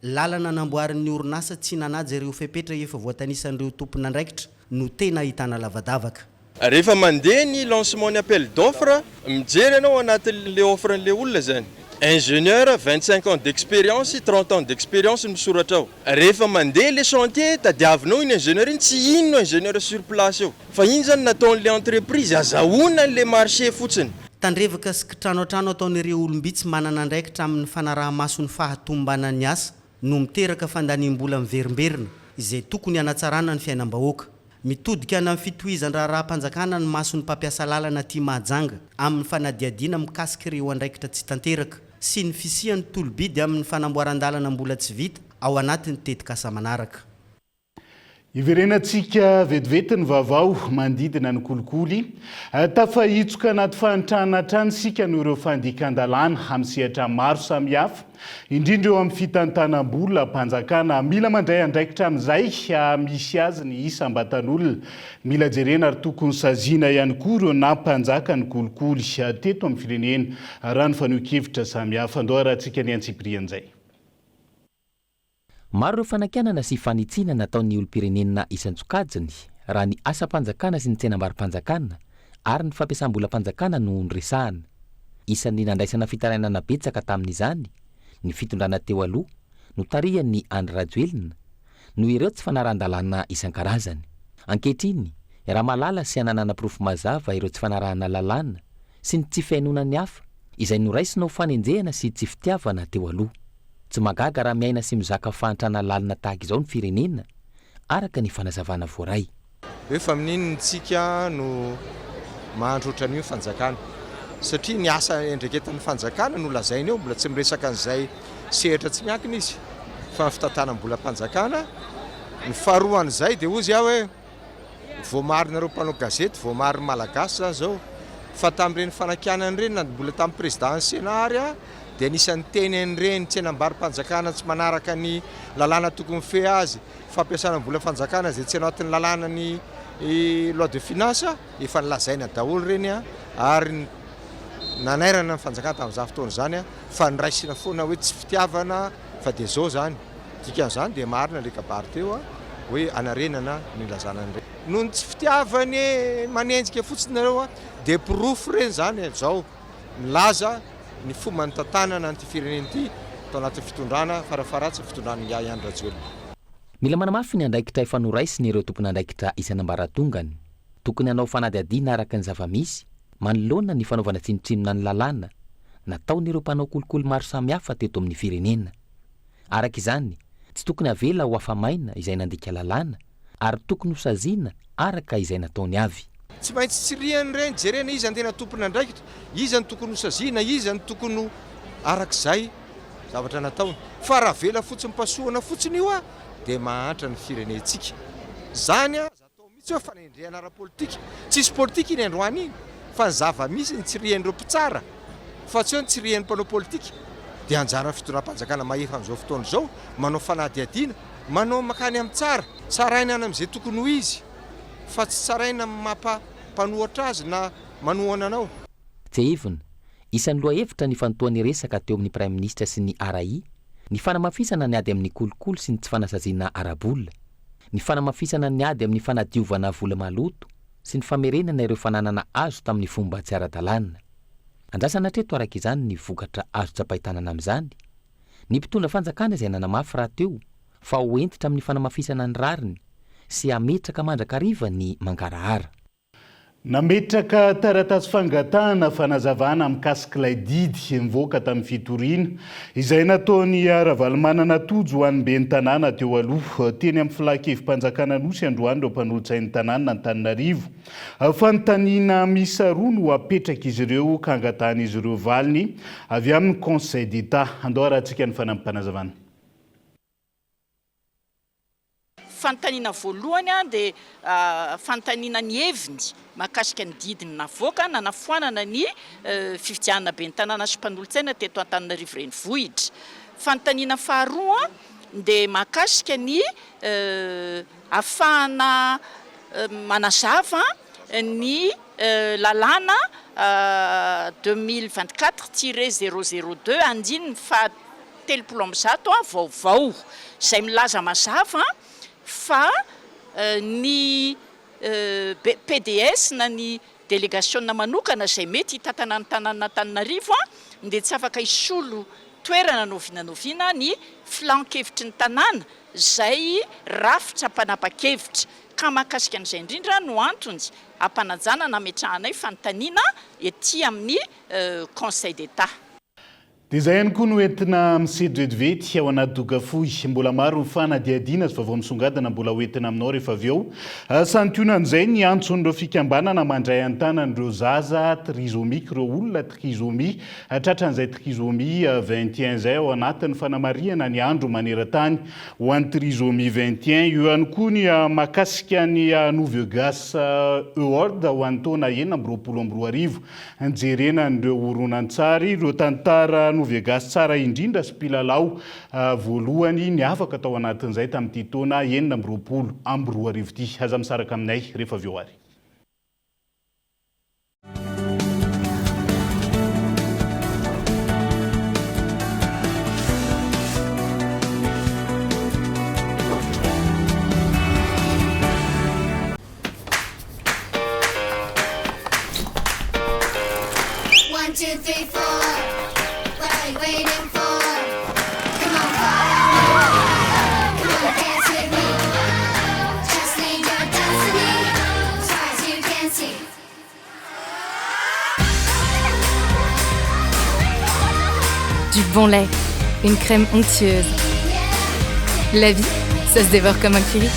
Lalana namboarin'ny orinasa tsy nanaja ireo fepetra efa voatanisan'ireo tompon'andraikitra no tena ahitana lavadavaka. Rehefa mandeha ny lancement ny appel d'offre, mijery ianao anatin'le offre n'le olona zany, ingénieur 25 ans d'expérience, 30 ans d'expérience no misoratra ao. Rehefa mandeha le chantier, tadiavinao iny ingénieur iny, tsy iny no ingénieur sur place eo, fa iny zany nataon'le entreprise azahoana an'le marché fotsiny. Tandrevaka sy kitranoantrano ataon'ireo olom-bitsy manana andraikitra amin'ny fanaraha-maso ny fahatomombanan'ny asa no miteraka fandaniam-bola miverimberina izay tokony hanatsarana ny fiainam-bahoaka. Mitodika any amin'ny fitohizan-draharaham-panjakana ny mason'ny mpampiasa lalana aty Mahajanga amin'ny fanadihadiana mikasika ireo andraikitra tsy tanteraka sy ny fisian'ny tolo-bidy amin'ny fanamboaran-dalana mbola tsy vita ao anatin'ny tetikasa manaraka. Hiverenantsika vetivety ny vaovao manodidina ny kolikoly. Tafahitsoka anaty fahantrana hatrany isika noho ireo fandikan-dalàna amin'ny sehatra maro samihafa, indrindra eo amin'ny fitantanam-bolam-panjakana. Mila mandray andraikitra amin'izay misy azy ny isam-batan'olona. Mila jerena ary tokony saziana ihany koa ireo nampanjaka ny kolikoly teto amin'ny firenena, raha ny fanehoan-kevitra samihafa. Andao harahantsika ny antsipirian'izay. Maro ireo fanakianana sy fanitsiana nataon'ny olom-pirenena isan-tsokajiny raha ny asam-panjakana sy ny tsenambaro-panjakana ary ny fampiasam-bolam-panjakana no noresahana. Isan'ny nandraisana fitarainana betsaka tamin'izany ny fitondrana teo aloha notarihan'i Andry Rajoelina noho ireo tsy fanarahan-dalàna isan-karazany. Ankehitriny, raha mahalala sy hananana porofo mazava ireo tsy fanarahana lalàna sy ny tsy fihainoana ny hafa izay noraisina ho fanenjehana sy tsy fitiavana teo aloha. Tsy mahagaga raha miaina sy mizaka fahantrana lalina tahaka izao ny firenena, araka ny fanazavana voaray. Hoe fa amin'inona tsika no mahandro ohatran'io ny fanjakana? Satria ny asa iandraiketan'ny fanjakana no lazainy eo, mbola tsy miresaka an'izay sehatra tsy miankina izy fa ny fitantanam-bolam-panjakana. Ny faharoa an'izay dia hozy aho hoe voamarinareo mpanao gazety, voamarin'ny Malagasy izany izao fa tamin'ireny fanakianana ireny na mbola tamin'ny président-n'ny Sénat ary dia anisan'ny niteny an'ireny tsenam-barom-panjakana tsy manaraka ny lalàna tokony mifehy azy, fampiasana vola fanjakana izay tsy anatin'ny lalàna ny loi de finance, efa nolazaina daholo ireny ary nanairana ny fanjakana tamin'izany fotoana izany fa noraisina foana hoe tsy fitiavana fa dia izao izany, dikan'izany dia marina ilay kabary teo hoe hanarenana ny nilazana an'ireny. Noho ny tsy fitiavany manenjika fotsiny nareo dia porofo ireny izany izao. milaza ny fomba nitantanana an'ity firenena ity tao anatin'ny fitondrana, farafaharatsy ny fitondran'ingahy Andry Rajoelina. Mila manamafy ny andraikitra efa noraisiny ireo tompon'andraikitra isan'ambaratongany. Tokony hanao fanadihadiana araka ny zava-misy manoloana ny fanaovana tsinontsinona ny lalàna nataon'ireo mpanao kolikoly maro samihafa teto amin'ny firenena. Araka izany, Tsy tokony havela ho afa-maina izay nandika lalàna ary tokony hosaziana araka izay nataony avy. Tsy maintsy tsirihana ireny, jerena iza no tena tompon'andraikitra, iza no tokony hosaziana, iza no tokony ho arak'izay zavatra nataony. Fa raha avela fotsiny pasohana fotsiny io dia mahantra ny firenentsika. Izany aza atao mihitsy hoe fanendrehana ara-politika. Tsisy politika iny androany iny fa ny zava-misy ny tsirihan'ireo mpitsara fa tsy hoe ny tsirihan'ny mpanao politika. Dia anjaran'ny fitondram-panjakana mahefa amin'izao fotoana izao manao fanadihadiana, manao mankany amin'ny tsara. Tsaraina any amin'izay tokony ho izy fa tsy tsaraina amin'ny maha mpanohatra azy na manohana anao. Tsiahivina, isan'ny lohahevitra nifantohan'ny resaka teo amin'ny Praiminisitra sy ny RAI ny fanamafisana ny ady amin'ny kolikoly sy ny tsy fanasaziana ara-bola, ny fanamafisana ny ady amin'ny fanadiovana vola maloto sy ny famerenana ireo fananana azo tamin'ny fomba tsy ara-dalàna. Andrasana hatreto araka izany ny vokatra azo tsapain-tanana amin'izany. Ny mpitondra fanjakana izay nanamafy rahateo fa ho hentitra amin'ny fanamafisana ny rariny sy hametraka mandrakariva ny mangarahara. Nametraka taratasy fangatahana fanazavana mikasik'ilay didy nivoaka tamin'ny fitoriana izay nataon'i Ravalomanana Tojo ho an'ny ben'ny tanàna teo aloha teny amin'ny filan-kevi-panjakana Anosy androany ireo mpanolotsain'ny tanàna Antananarivo. Fanontaniana miisa roa no apetrak'izy ireo ka angatahan'izy ireo valiny avy amin'ny Conseil d'Etat. Andao arahantsika ny fanampim-panazavana. Fanontaniana voalohany dia fanontaniana ny heviny mahakasika ny didy navoaka nanafoanana ny fifidianana ben'ny tanàna sy mpanolotsaina teto Antananarivo Renivohitra. Fanontaniana faharoa dia mahakasika ny ahafahana manazava ny lalàna 2024 tiret 002 andininy faha 130 vaovao izay milaza mazava fa ny pds na ny delegasiona manokana izay mety hitantana ny tanànan'Antananarivo dia tsy afaka hisolo toerana na oviana na oviana ny filan-kevitry ny tanàna izay rafitra mpanapa-kevitra ka mahakasika an'izay indrindra no antony hampanajana nametrahanay fanontaniana ety amin'ny Conseil d'Etat. Dia izay ihany koa no entina miseho vetivety ao anaty doka fohy. Mbola maro ny fanadihadiana sy vaovao misongadina mbola ho entina aminao rehefa avy eo. Santionan'izay ny antson'ireo fikambanana mandray an-tanana ireo zaza trisomique, ireo olona trisomie tratran'izay trisomie 21 izay ao anatin'ny fanamarihana ny andro maneran-tany ho an'ny trisomie 21. Eo ihany koa ny mahakasika ny Nouvegas Award ho an'ny taona 2026. Nijerena an'ireo horonantsary, ireo tantara Novegas tsara indrindra sy mpilalao voalohany niavaka tao anatin'izay tamin'ity taona 2026 ity. Aza misaraka aminay rehefa avy eo ary. One, two, three, four. What are you waiting for? Come on, follow me. Come on, dance with me. Just lead your destiny. As far as you can see. Du bon lait, une crème onctueuse. La vie, ça se dévore comme un curry.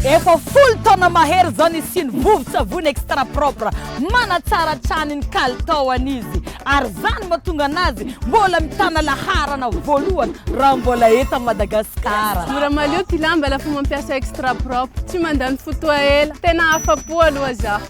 Efa folo taona mahery izao nisian'ny vovon-tsavony extra propre. Manatsara hatrany ny kalitaony izy ary izany mahatonga anazy mbola mitana laharana voalohany raha mbola eto Madagasikara. Mora malio ty lamba lafa mampiasa extra propre, tsy mandany fotoa ela, tena afa-po aloha za.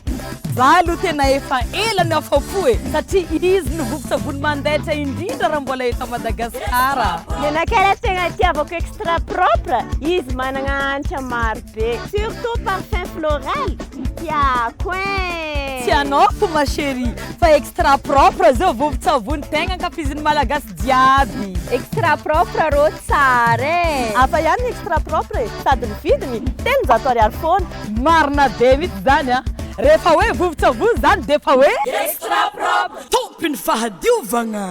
Za aloha tena efa ela no afa-po e, satria izy no vovon-tsavony mandaitra indrindra raha mbola eto Madagasikara. Nenakay ilay tegna itiavako extra propre, izy managna hanitra maro be, surtout parfum floral, tiako ein! Tsy anao fo ma chérie, fa extra propre zao vovon-tsavony tegna ankafizin'ny Malagasy jiaby. Extra propre rô tsara e! Hafa ihany ny extra propre e, sady ny vidiny 300 ariary foana. Marina be mihitsy zany an! Rehefa hoe vovon-tsavony zany dia efa hoe. Extra propre! Tompon'ny fahadiovagna!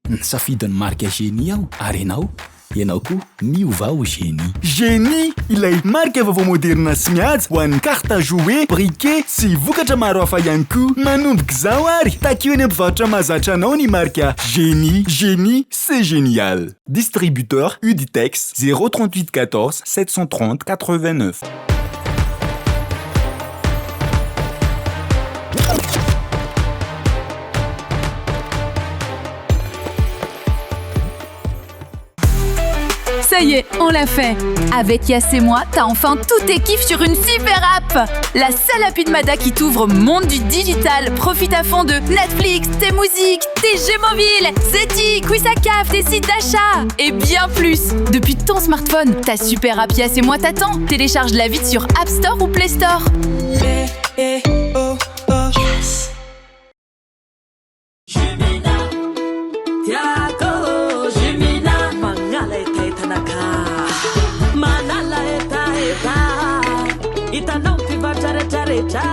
Nisafidy ny marika Genie aho, ary ianao? Ianao koa miovà ho Génie. Génie, ilay marika vaovao moderina sy mihaja ho an'ny carte à jouer, briquet sy vokatra maro hafa ihany koa. Manomboka izao ary, takio eny am-pivarotra mahazatra anao ny marika Génie. Génie, c'est génial! Distributeur Uditex, 0 38 14 730 89. Ça y est, on l'a fait Avec Yas et moi, t'as enfin tous tes kiffs sur une super app La seule appli de Mada qui t'ouvre au monde du digital. Profite à fond de Netflix, tes musiques, tes jeux mobiles, Zeti, Quizakaf, tes sites d'achat et bien plus. Depuis ton smartphone, ta super app Yas et moi t'attend. Télécharge la vite sur App Store ou Play Store. Yes. Tiako Jumina Magnala hetahetanaka Manala hetaheta Hitanao mpivarotra retraretra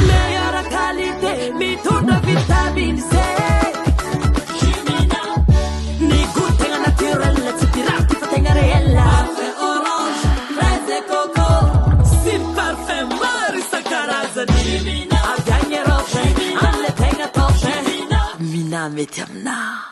Meilleure qualité Mitondra vitamine C Jumina Ny goût tegna naturel Tsy pirate fa tegna réel Parfum orange, fraise et coco Sy parfum maro isan-karazany Jumina Avy agny Europe Amle tegna top Mina mety aminah.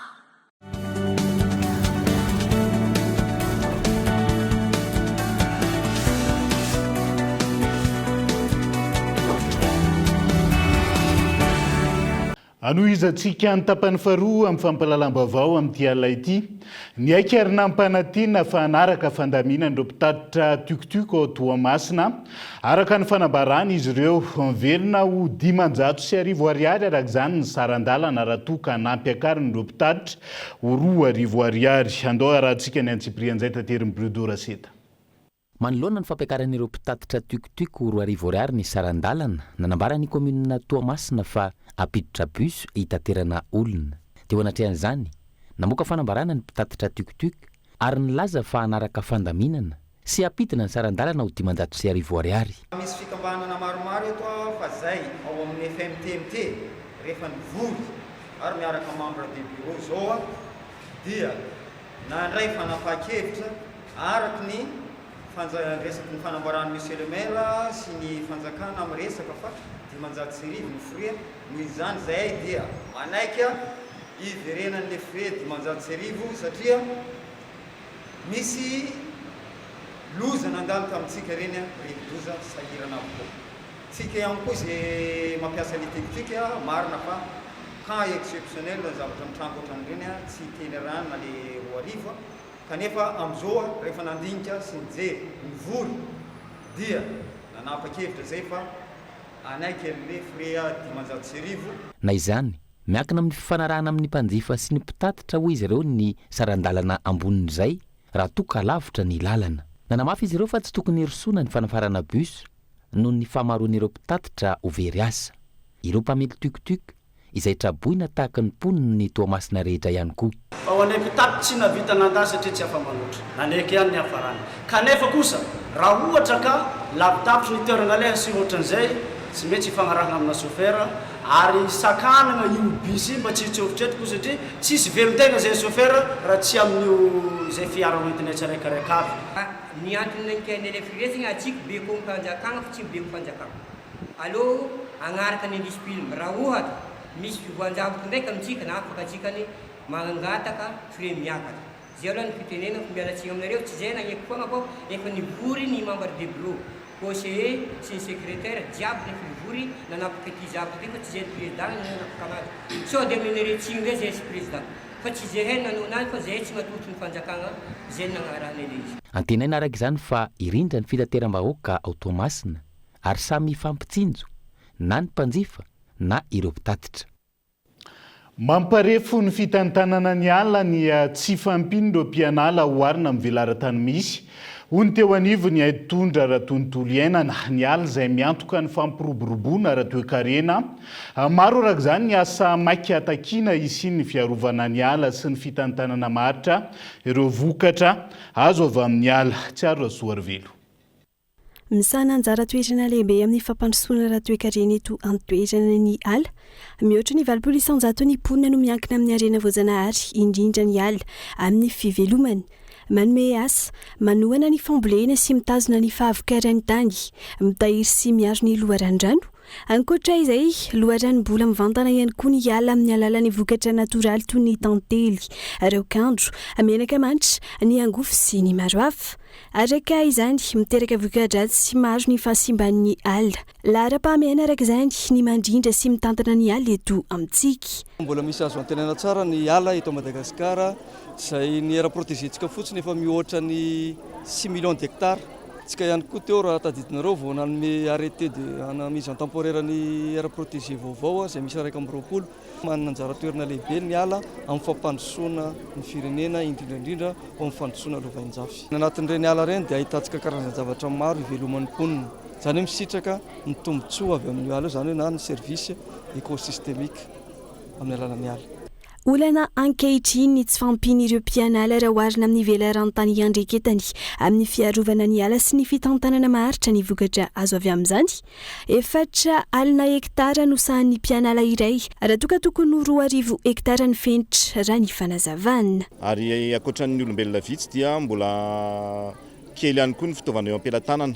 Hanohizantsika ny tapany faharoa amin'ny fampahalalam-baovao amin'ity alina ity. Niaiky ary nampanantena fa hanaraka fandaminana ireo mpitatitra tuc-tuc ao Toamasina. Araka ny fanambarana izy ireo, miverina ho 1500 ariary araka izany ny saran-dalana raha toa ka nampiakarin'ireo mpitatitra ho 2000 ariary. Andao harahantsika ny antsipirian'izay taterin'i Brudo Raseta. Manoloana ny fampiakaran'ireo mpitatitra tuc-tuc ho 2000 ariary ny saran-dalana, nanambara ny kaominina Toamasina fa hampiditra bus hitaterana olona. Teo anatrehan'izany, namoaka fanambarana ny mpitatitra tuc-tuc ary nilaza fa hanaraka fandaminana sy hampidina ny saran-dalana ho 1500 ariary. Misy fikambanana maromaro eto fa zay ao amin'ny FMTMT rehefa nivory ary miaraka membre de bureau zao dia Nandray fanapahan-kevitra araka ny resaky ny fanamboaran'i Monsieur le Maire sy ny fanjakana miresaka fa 1500 ny frais, noho izany izahay dia manaiky hiverenan'ilay frais 1500 satria misy loza nandalo tamintsika ireny, rivodoza sahirana avokoa. Tsika ihany koa izay mampiasa ny tektika, marina fa cas exceptionnel ny zavatra mitranga ohatran'ireny, tsy hiteny rano na le 2000, kanefa amin'izao rehefa nandinika sy nijery, nivory dia nanapa-kevitra izay fa hanaiky an'le frais 1500. Na izany, miankina amin'ny fifanarahana amin'ny mpanjifa sy ny mpitatitra hoy izy ireo ny saran-dalana ambonin'izay raha toa ka lavitra ny lalana. Nanamafy izy ireo fa tsy tokony hirosoana ny fanafarana bus noho ny fahamaroan'ireo mpitatitra ho very asa. Ireo mpamily tuc-tuc, izay traboina tahaka ny mponin'i Toamasina rehetra ihany koa. Fa ho anay mpitatitra tsy nahavita nandà satria tsy afa-manoatra. Nanaiky ihany ny hafarana. Kanefa kosa, raha ohatra ka lavidavitry ny toerana aleha sy ohatran'izay, tsy maintsy ifagnarahana amina chauffeur ary sakanana io bus io mba tsy hitsofotra eto koa satria tsisy velon-tegna izay chauffeur raha tsy amin'io izay fiara hoentinay tsiraikaraika avy. Ny antony nankianay ilay firesagna atsika bekom-panjakagna fa tsy ny bekom-panjakagna. Aleo agnaraka ny indiscipline. Raha ohatra misy fivoan-javatra ndraiky amintsika na afaka atsika ny mangataka frais miakatra. Zay aloha ny fitenenako, miala tsiny aminareo, tsy zay nagneky foagna fô efa nivory ny membre de bureau, conseiller sy ny secretaire jiaby refa nivory nanapaka ity zavatra ity fa tsy zay ny président no nanapaka anazy. Sao de amenareo tsiny ndray zay sy président. Fa tsy zehay no nanao anazy fa zehay tsy matotry ny fanjakagna zay no nagnarahanay le izy. Antenaina araka izany fa hirindra ny fitateram-bahoaka ao Toamasina ary samy hifampitsinjo na ny mpanjifa na ireo mpitatitra. Mamparefo ny fitantanana ny ala ny tsy fahampian'ireo mpianala oharina amin'ny velaran-tany misy, hoy ny teo anivon'ny haitondra ara-tontolo iainana. Ny ala izay miantoka ny fampiroboroboana ara-toekarena. Maro araka izany ny asa maika takiana hisian'ny fiarovana ny ala sy ny fitantanana maharitra ireo vokatra azo avy amin'ny ala. Tsiaro Rasoarivelo. Misahana anjara toerana lehibe amin'ny fampandrosoana ara-toekarena eto an-toerana ny ala. Mihoatra ny 80 isan-jaton'ny mponina no miankina amin'ny harena voajanahary, indrindra ny ala, amin'ny fivelomany. Manome asa, manohana ny fambolena sy mitazona ny fahavokaran'ny tany, mitahiry sy miaro ny loharanon-drano. Ankoatra izay, loharanom-bola mivantana ihany koa ny ala amin'ny alalan'ny vokatra natoraly toy ny tantely, raokandro, menaka manitra, ny angofo sy ny maro hafa. Araka izany, miteraka voka-dratsy maro ny fahasimban'ny ala. Laharam-pahamehana araka izany ny mandrindra sy mitantana ny ala eto amintsika. Mbola misy azo antenaina tsara ny ala eto Madagasikara, izay ny aire protégée-ntsika fotsiny efa mihoatra ny six millions d'hectares. Tsika ihany koa teo raha tadidinareo vao nanome arrêté de ana mise en temporaire ny aire protégée vaovao izay misy 21. Manana anjara toerana lehibe ny ala amin'ny fampandrosoana ny firenena, indrindra indrindra ho amin'ny fandrosoana lovainjafy. Anatin'ireny ala ireny dia ahitantsika karazan-javatra maro iveloman'ny mponina, izany hoe misitraka ny tombontsoa avy amin'io ala io, izany hoe na ny service écosystémique amin'ny alalan'ny ala. Olana ankehitriny ny tsy fahampian'ireo mpianala raha oharina amin'ny velaran-tany iandreketany amin'ny fiarovana ny ala sy ny fitantanana maharitra ny vokatra azo avy amin'izany. 40 hektara no sahan'ny mpianala iray, raha toa ka tokony ho 2000 hektara ny fenitra, raha ny fanazavana. Ary ankoatran'ny olombelona vitsy dia mbola kely ihany koa ny fitaovana eo am-pelatanana.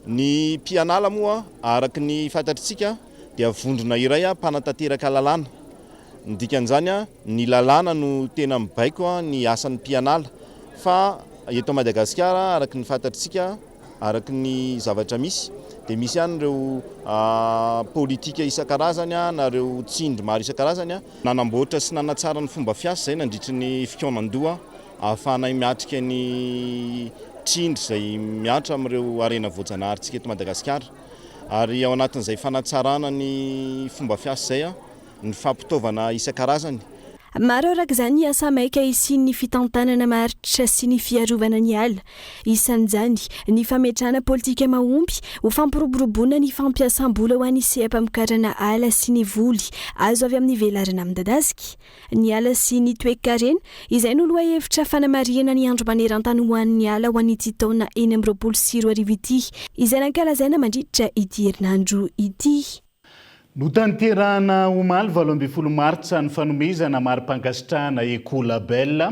Ny mpianala moa araka ny fantatritsika dia vondrona iray mpanatanteraka lalàna. Ny dikan'izany, ny lalàna no tena mibaiko ny asan'ny mpianala. Fa eto Madagasikara araka ny fantatritsika, Araka ny zavatra misy dia misy ihany ireo politika isan-karazany na ireo tsindry maro isan-karazany. Nanamboatra sy nanatsara ny fomba fiasa izay nandritry ny fikaonan-doha ahafahanay miatrika ny tsindry izay mihatra amin'ireo harena voajanaharintsika eto Madagasikara. Ary ao anatin'izay fanatsarana ny fomba fiasa izay ny fampitaovana isan-karazany. Maro araka izany ny asa maika hisian'ny fitantanana maharitra sy ny fiarovana ny ala. Isan'izany ny fametrahana politika mahomby ho fampiroboroboana ny fampiasam-bola ho an'ny seha-pamokarana ala sy ny voly azo avy amin'ny velarana midadasika. Ny ala sy ny toekarena, izay no lohahevitra fanamarihana ny andro maneran-tany ho an'ny ala ho an'ity taona 2026 ity, izay nankalazaina mandritra ity herinandro ity. Notanterahana omaly 18 martsa ny fanomezana mari-pankasitrahana Ecolabel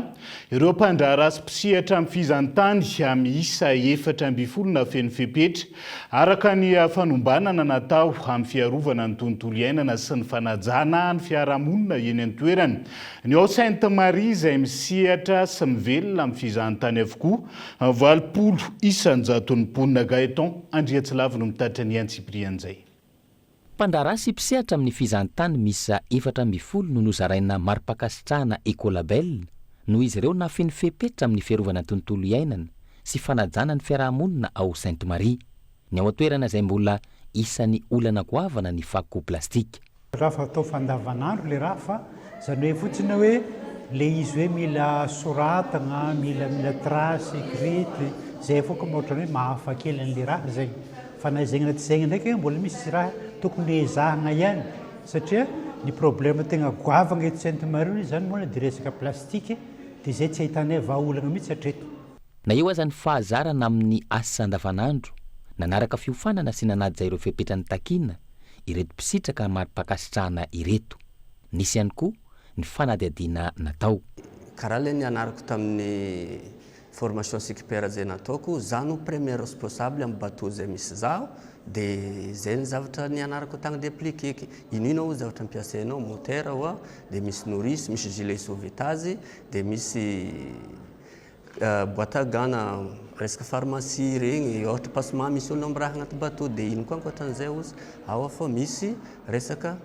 ireo mpandraharaha sy mpisehatra amin'ny fizahantany miisa 14 nafeno fepetra araka ny fanombanana natao amin'ny fiarovana ny tontolo iainana sy ny fanajana ny fiarahamonina eny an-toerana. Ny ao Sainte Marie izay misehatra sy mivelona amin'ny fizahantany avokoa 80 isan-jaton'ny mponina. Gaëtan Andriatsilavo no mitatitra ny antsipirian'izay. Mpandraharaha sy mpisehatra amin'ny fizahantany miisa 14 no nozaraina mari-pankasitrahana Ecolabel noho izy ireo nahafeno fepetra amin'ny fiarovana ny tontolo iainana sy fanajana ny fiaraha-monina ao Sainte Marie. Ny ao an-toerana izay mbola isan'ny olana goavana ny fako plastika. Raha fa atao fandavanandro le raha fa zany hoe fotsiny hoe le izy hoe mila soratagna, mila mila trace écrite, zay avao ka ohatrany hoe mahafa kely an'le raha zay. Fa na izegny na tsy izegny ndraiky mbola misy raha tokony ezahagna ihany satria ny problème tegna goavagna eto Sainte Marie zany moa de resaka plastique de zay tsy ahitanay vahaolagna mihitsy hatreto. Na eo aza ny fahazarana amin'ny asa andavanandro, nanaraka fiofanana sy nanaja ireo fepetra notakina ireto mpisitraka mari-pankasitrahana ireto. Nisy ihany koa ny fanadihadiana natao. Karaha le nianarako tamin'ny formation skipper zay nataoko, za no premier responsable amin'ny bateau zay misy zaho, de zay ny zavatra nianarako tagny de appliquer-ko. Ino ino oa zavatra ampiasainao, moteur oa, de misy nourrice, misy gilet sauvetage, de misy Boîte à gants na resaka pharmacie regny, ôhatra pansement misy olona miraha agnaty bateau de ino koa ankoatran'izay ozy, ao fa misy resaka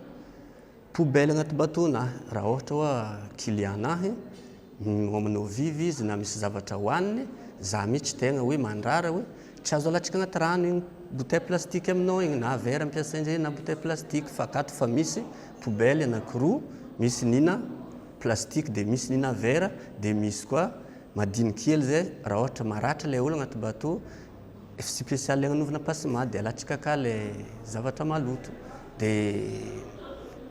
poubelle agnaty bateau na raha ôhatra hoa client nahy homana eau vive izy na misy zavatra hoaniny, za mihitsy tegna hoe mandrara hoe tsy azo alatsaka agnaty rano igny bouteille plastique aminao igny na verre ampiasaindre na bouteille plastique fa akato fa misy poubelle anakiroa misy nina plastique dia misy nina verre dia misy koa madiniky kely zay raha ohatra maratra ilay olona agnaty bateau efa spécial agnanovana pansement dia alatsaka aka le zavatra maloto dia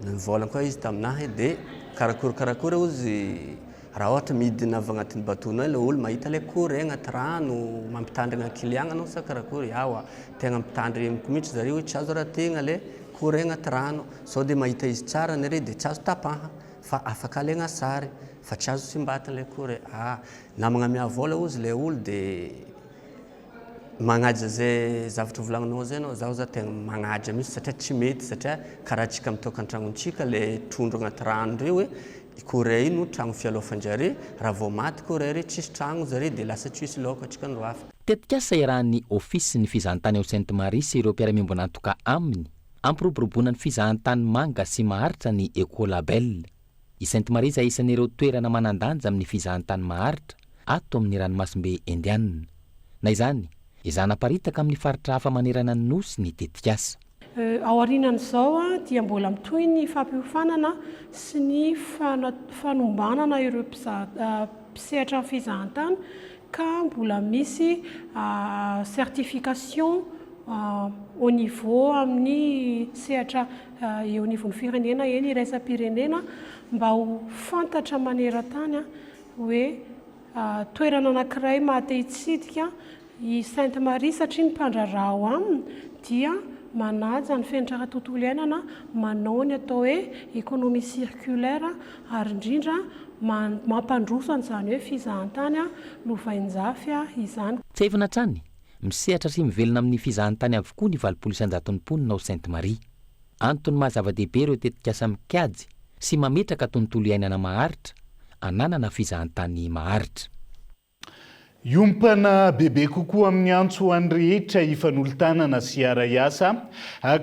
nivolagna koa izy taminahy dia karakory karakory ozy Raha ohatra midina avy agnatin'ny bateau-nao ilay olo mahita ilay courant agnaty rano, mampitandrigna client anao sa karakory? Ewa, tegna ampitandremiko mihitsy zareo hoe tsy azo rategna le courant agnaty rano, sao dia mahita izy tsara nare dia tsy azo tapaha fa afaka alaigna sary fa tsy azo simbatina ilay courant. Ah, namagna miavola ozy ilay olo dia Magnaja zay zavatra volagninao zay anao, zaho za tegna magnaja mihitsy satria tsy mety satria karaha antsika amin'ny tokantragnontsika le trondro agnaty rano reo hoe i Corée io no tragno fialofan-jare, raha vao maty Corée re tsisy tragno zare de lasa tsisy laoko antsika andro hafa. Tetikasa iarahan'ny Ofisin'ny fizahantany ao Sainte Marie sy ireo mpiara-miombon'antoka aminy, hampiroboroboana ny fizahantany manga sy maharitra ny Ecolabel. I Sainte Marie izay isan'ireo toerana manan-danja amin'ny fizahantany maharitra ato amin'ny ranomasimbe Indiana. Na izany, ezahana aparitaka amin'ny faritra hafa manerana ny Nosy ny tetikasa. Aorianan'izao dia mbola mitohy ny fampiofanana sy ny fanombanana ireo mpisehatra amin'ny fizahantany ka mbola misy certification au niveau amin'ny sehatra eo anivon'ny firenena eny iraisam-pirenena mba ho fantatra maneran-tany hoe toerana anankiray maha te hitsidika i Sainte Marie satria ny mpandraharaha ao aminy dia manaja ny fenitra ara-tontolo iainana, manao ny atao hoe économie circulaire ary indrindra mampandroso an'izany hoe fizahantany lovainjafy izany. Tsiahivina hatrany, misehatra sy mivelona amin'ny fizahantany avokoa ny 80 isan-jaton'ny mponina ao Sainte Marie. Antony maha zava-dehibe ireo tetikasa mikajy sy mametraka tontolo iainana maharitra, ananana fizahantany maharitra. Hiompana bebe kokoa amin'ny antso ho an'ny rehetra hifanolo-tanana sy hiara-hiasa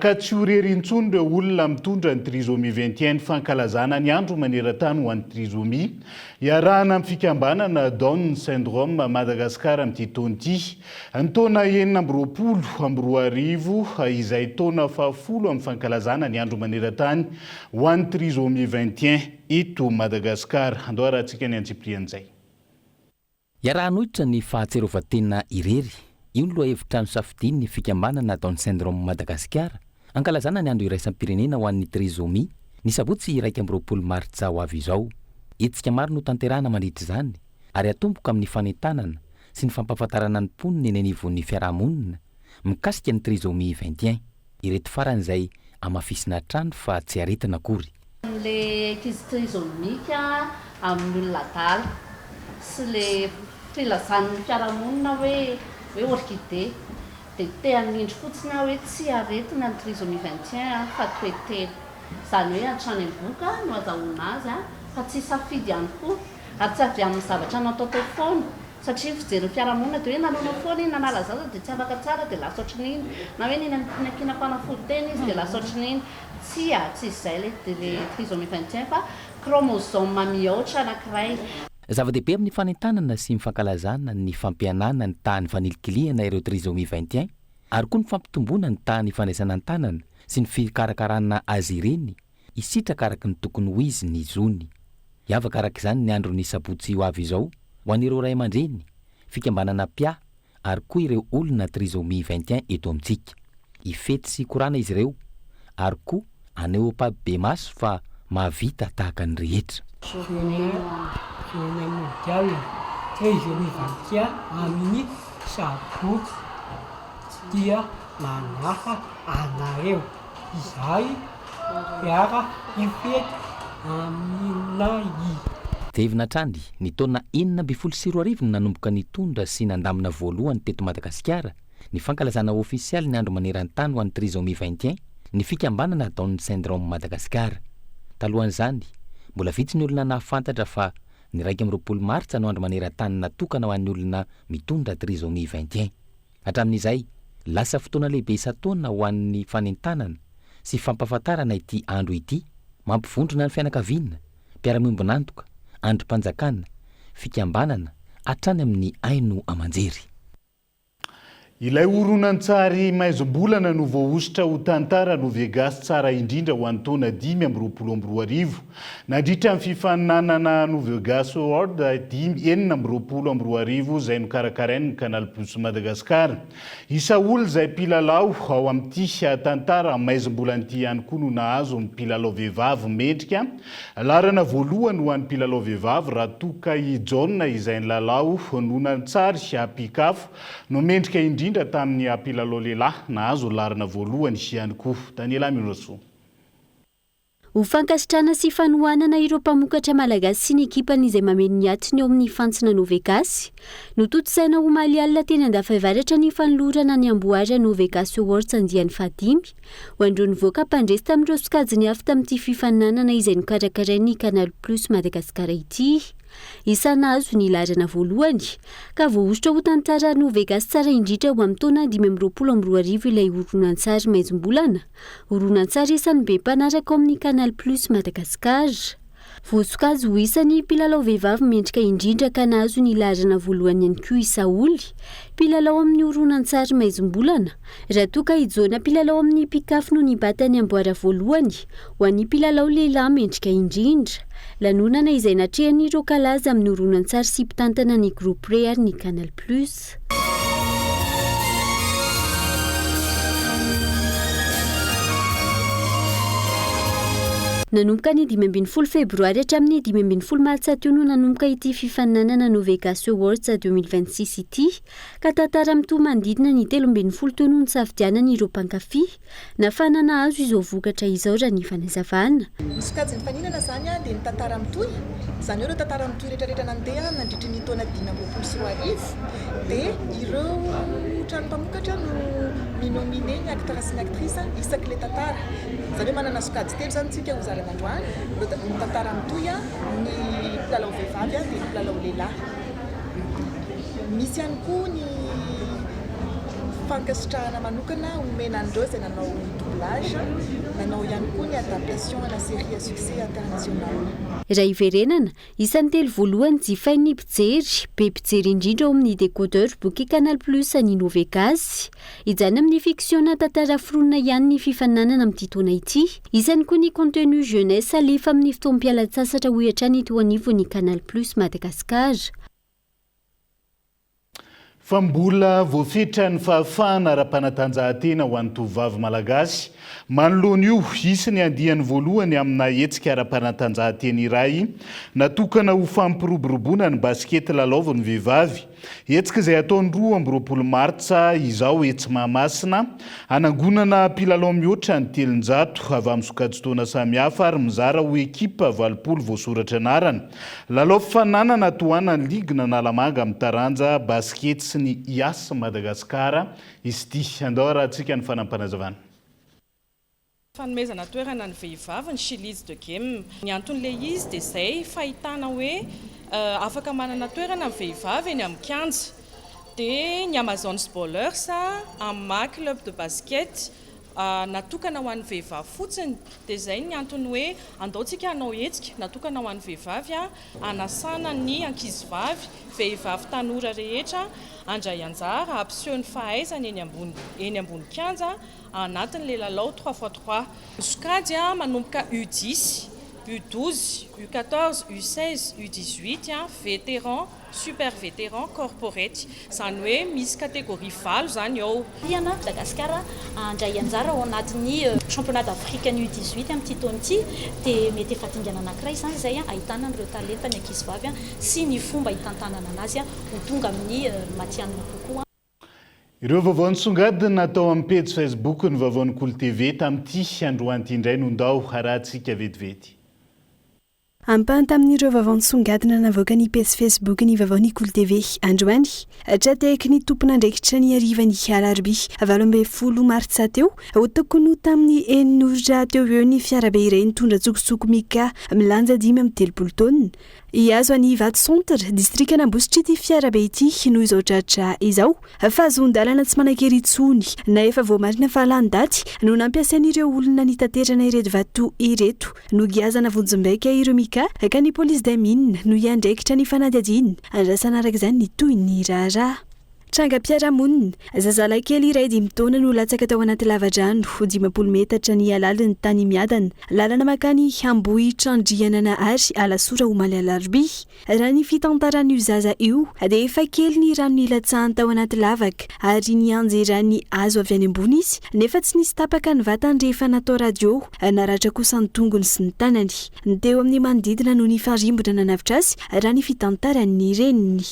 ka tsy ho irery intsony ireo olona mitondra ny trisomie 21 ny fankalazana ny andro maneran-tany ho an'ny trisomie iarahana amin'ny fikambanana Down Syndrome Madagascar amin'ity taona ity. Ny taona 2026 izay taona fahafolo amin'ny fankalazana ny andro maneran-tany ho an'ny trisomie 21 eto Madagasikara. Andao arahantsika ny antsipirian'izay. Iaraha-hanohitra ny fahatsiarovan-tena irery. Io ny lohahevitra nosafidian'ny fikambanana Down Syndrome Madagasikara, hankalazana ny andro iraisam-pirenena ho an'ny trisomie, ny sabotsy 21 martsa ho avy izao. Hetsika maro no tanterahana mandritra izany, ary hatomboka amin'ny fanentanana sy ny fampahafantarana ny mponina eny anivon'ny fiarahamonina mikasika ny trisomie 21. Ireto farany izay hamafisina hatrany fa tsy aretina akory. Le ankizy trisomique amin'ny olona adala sy le filazan'ny fiarahamonina hoe hoe orchidée dia te hanindry fotsiny aho hoe tsy aretina ny trisomie 21 fa toe-tena. Izany hoe hatrany am-bohoka no azahoana azy fa tsy safidy ihany koa ary tsy avy amin'ny zavatra nataotao foana satria ny fijerin'ny fiarahamonina dia hoe nanaonao foana iny nanala zaza dia tsy afaka tsara dia lasa ohatrin'iny na hoe nihinankinam-panafody tena izy dia lasa ohatrin'iny. Tsia, tsy izay ilay le trisomie 21 fa chromosome mihoatra anankiray. Zava-dehibe amin'ny fanentanana sy ny fankalazana ny fampihenana ny tahan'ny fanilikilihana ireo trisomie 21 ary koa ny fampitomboana ny tahan'ny fandraisana an-tanana sy ny fikarakarana azy ireny hisitraka araka ny tokony ho izy ny zony. Hiavaka araka izany ny andron'ny sabotsy ho avy izao ho an'ireo ray aman-dreny, fikambanana mpiahy ary koa ireo olona trisomie 21 eto amintsika. Hifety sy hikorana izy ireo ary koa haneho ampahibemaso fa mahavita tahaka ny rehetra. Journée journée mondiale trisomie 21 amin'ny sabotsy dia manasa anareo izahay hiara hifety aminay. Tsiahivina hatrany, ny taona 2016 no nanomboka nitondra sy nandamina voalohany teto Madagasikara ny fankalazana ofisialy ny andro maneran-tany ho an'ny trisomie 21 ny fikambanana Down Syndrome Madagascar. Talohan'izany, mbola vitsy ny olona nahafantatra fa ny 21 martsa no andro maneran-tany natokana ho an'ny olona mitondra trisomie 21. Hatramin'izay, lasa fotoana lehibe isan-taona ho an'ny fanentanana sy fampahafantarana ity andro ity, mampivondrona ny fianakaviana, mpiara-miombon'antoka, andrim-panjakana, fikambanana, hatrany amin'ny haino aman-jery. Ilay horonantsary Maizim-bolana no voahosotra ho tantara Novegasy tsara indrindra ho an'ny taona 2025. Nandritra ny fifaninanana Novegasy Award dimy 2026 izay nokarakarain'ny Canal Plus Madagascar. I Saholy izay mpilalao ao amin'ity tantara Maizim-bolana ity ihany koa no nahazo ny mpilalao vehivavy mendrika Laharana voalohany ho an'ny mpilalao vehivavy raha toa ka i Jaona izay nilalao horonantsary Mpikafo no mendrika indrindra tamin'ny mpilalao lehilahy nahazo laharana voalohany ihany koa. Daniela Minorasoa. Ho fankasitrahana sy fanohanana ireo mpamokatra malagasy sy ny ekipany izay mameno ny atiny eo amin'ny fantsona Novegasy, notontosaina omaly alina teny Andafiavaratra ny fanolorana ny amboara Novegasy Awards andiany fahadimy ho an'ireo nivoaka mpandresy tamin'ireo sokajiny avy tamin'ity fifaninanana izay nokarakarain'ny Canal Plus Madagascar ity. Isan'ny nahazo ny laharana voalohany, ka voahosotra ho tantara Novegasy tsara indrindra ho amin'ny taona 2025 ilay horonantsary Maizim-bolana, horonantsary isan'ny be mpanaraka ao amin'ny Canal Plus Madagascar. Voasokajy ho isan'ny mpilalao vehivavy mendrika indrindra ka nahazo ny laharana voalohany ihany koa i Saholy, mpilalao amin'ny horonantsary Maizim-bolana, raha toa ka i Jona mpilalao amin'ny Mpikafo no nibata ny amboara voalohany ho an'ny mpilalao lehilahy mendrika indrindra. Lanonana izay natrehan'ireo kalaza amin'ny horonantsary sy mpitantana ny Groupe Ray ary ny Canal Plus. Nanomboka ny 15 febroary hatramin'ny 15 martsa teo no nanomboka ity fifaninanana Novegas Awards 2026 ity ka tantara mitohy manodidina ny 13 teo no nisafidianana ireo mpankafy Nafana nahazo izao vokatra izao raha ny fanazavana. Ny sokajin'ny faninana izany dia ny tantara mitohy, izany hoe ireo tantara mitohy rehetrarehetra nandeha nandritry ny taona 2025 dia ireo trano mpamokatra no mi-nominer ny acteur sy ny actrice isak'ilay tantara. Izany hoe manana sokajy telo izany isika hozaraina androany, ny tantara mitohy, ny mpilalao vehivavy dia ny mpilalao lehilahy. Misy ihany koa ny fankasitrahana manokana omena an'ireo izay nanao doublage, nanao ihany koa ny adaptation ana série à succès international. Raha hiverenana, isan'ny telo voalohany jifain'ny mpijery, be mpijery indrindra ao amin'ny décodeur bouquet Canal Plus ny Novegasy. Hijanona amin'ny fiction na tantara foronina ihany ny fifaninanana amin'ity taona ity. Isany koa ny contenu jeunesse alefa amin'ny fotoam-pialantsasatra hoy hatrany teo anivon'ny Canal Plus Madagascar. Fa mbola voafetra ny fahafahana ara-panatanjahantena ho an'ny tovovavy malagasy. Manoloana io, hisy ny andiany voalohany amina hetsika ara-panatanjahantena iray natokana ho fampiroboroboana ny basikety lalaovin'ny vehivavy. Hetsika izay hatao ny 22 martsa izao etsy Mahamasina, hanangonana mpilalao mihoatra ny 300 avy amin'ny sokajin-taona samihafa ary mizara ho ekipa 80 voasoratra anarana. Lalao fifaninanana tohanan'ny ligin'Analamanga amin'ny taranja basikety sy ny Yas Madagascar izy ity. Andao harahantsika ny fanampinazavana. Fanomezana toerana ny vehivavy ny She Leads the Game. Ny anton'ilay izy dia izay fahitana hoe afaka manana toerana ny vehivavy eny amin'ny kianja. Dia ny Amazons Ballers amin'ny maha club de basket natokana ho an'ny vehivavy fotsiny. Dia izay ny antony hoe andao tsika hanao hetsika natokana ho an'ny vehivavy hanasana ny ankizivavy, vehivavy tanora rehetra handray anjara, hampiseho ny fahaizany eny ambony eny ambony kianja. anatin'ilay lalao trois fois trois. Ny sokajy manomboka U dix, U 12, U 14, U 16, U 18, vétéran, super vétéran, corporate. Izany hoe misy catégorie valo izany ao. Tiana Madagasikara handray anjara ao anatin'ny championnat d'Afrique ny U 18 amin'ity taona ity dia mety efa dingana anankiray izany izay ahitana an'ireo talenta ny ankizivavy sy ny fomba hitantanana anazy ho tonga amin'ny matihanina kokoa. Ireo vaovao nisongadina tao amin'ny pejy Facebook ny vaovaon'ny Kolo TV tamin'ity androany ity indray no ndao harahantsika vetivety. Ampahany tamin'ireo vaovao nisongadina navoakan'ny pejy Facebook ny vaovaon'ny Kolo TV androany. Tra-tehaky ny tompon'andraikitra ny harivan'ny alarobia 18 martsa teo ho tokony ho tamin'ny enina ora teo ho eo ny fiarabe iray nitondra tsokosoko mica milanja 35 taonina Hihazo an'i Ivato Centre, distrikan'Ambositra ity fiarabe ity noho izao tratra izao. Fahazoan-dalana tsy manan-kery intsony na efa voamarina fa lany daty no nampiasain'ireo olona nitaterana ireto vato ireto. Nogiazana vonjimbaika ireo Mica ka ny Police des Mines no hiandraikitra ny fanadihadiana. Andrasana araka izany ny tohin'ny raharaha. Trangam-piarahamonina, Zazalahy kely iray dimy taona no latsaka tao anaty lava-drano, 50 metatra ny halaliny tany Miadana, lalana mankany Ambohitrandriananahary, Alasora omaly alarobia. Raha ny fitantaran'io zaza io dia efa kely ny rano nilatsahany tao anaty lavaka ary nianjeran'ny hazo avy any ambony izy nefa tsy nisy tapaka ny vatany rehefa natao radio, naratra kosa ny tongony sy ny tanany. Ny teo amin'ny manodidina no nifarimbona nanavotra azy raha ny fitantaran'ny reniny.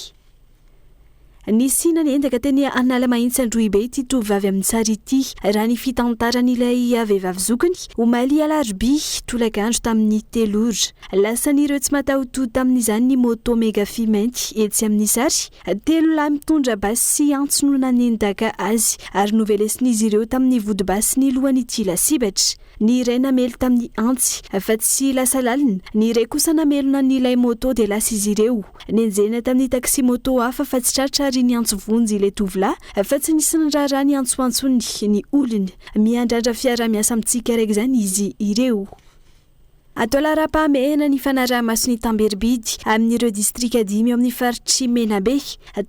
Nisy nanendaka teny Analamahitsy Androhibe ity tovovavy amin'ny sary ity, raha ny fitantaran'ilay vehivavy zokiny, omaly alarobia tolakandro tamin'ny telo ora. Lasan'ireo tsy mataho-tody tamin'izany ny moto Megafi mainty etsy amin'ny sary. Telo lahy mitondra basy sy antsy no nanendaka azy ary novelesin'izy ireo tamin'ny vodi-basy ny lohan'ity lasibatra. Ny iray namely tamin'ny antsy fa tsy lasa lalina, ny iray kosa namelona an'ilay moto dia lasa izy ireo. Nenjehina tamin'ny taxi moto hafa fa tsy tratra ary niantso vonjy ilay tovolahy fa tsy nisy niraharaha ny antsoantsony ny olona. Miandrandra fiaraha-miasa amintsika araka izany izy ireo. Atao laharam-pahamehana ny fanaraha-maso ny tamberim-bidy amin'ireo distrika dimy ao amin'ny faritr'i Menabe.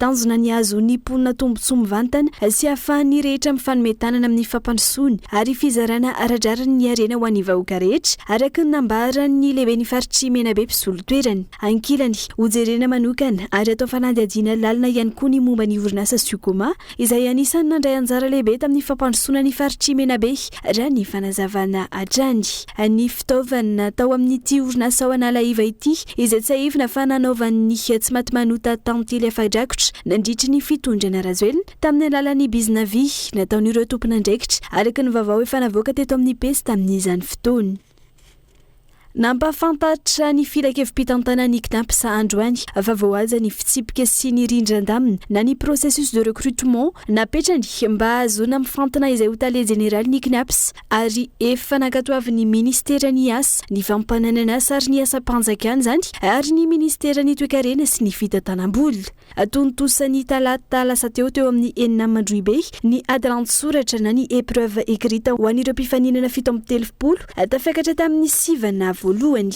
Tanjona ny hahazoan'ny mponina tombontsoa mivantana sy hahafahan'ny rehetra mifanome tanana amin'ny fampandrosoana ary fizarana ara-drariny ny harena ho an'ny vahoaka rehetra, araka ny nambaran'ny lehiben'ny faritr'i Menabe mpisolo toerana. Ankilany, hojerena manokana ary atao fanadihadiana lalina ihany koa ny momba ny orinasa Sucoma izay anisan'ny nandray anjara lehibe tamin'ny fampandrosoana ny faritr'i Menabe, raha ny fanazavana hatrany. Ny fitaovana tao amin'ity orinasa ao Analaiva ity, izay tsiahivina fa nanaovan'ny tsimatimanota tantely afa-drakotra nandritry ny fitondrana Rajoelina, tamin'ny alalan'ny bizina vy nataon'ireo tompon'andraikitra, araka ny vaovao efa navoaka teto amin'ny pejy tamin'izany fotoana. Nampahafantatra ny filankevi-pitantanan'ny Cnaps androany fa voahaja ny fitsipika sy ny rindran-damina na ny processus de recrutement napetrany mba hahazoana mifantina izay ho tale jeneralin'ny Cnaps ary efa nankatoavin'ny minisiteran'ny Asa, ny fampananan'asa ary ny asam-panjakana izany ary ny minisiteran'ny Toekarena sy ny fitantanam-bola. Tontosa ny talata lasa teo teo amin'ny Enam Androhibe ny ady an-tsoratra na ny épreuve écrite ho an'ireo mpifaninana 37 tafakatra tamin'ny sivana voalohany.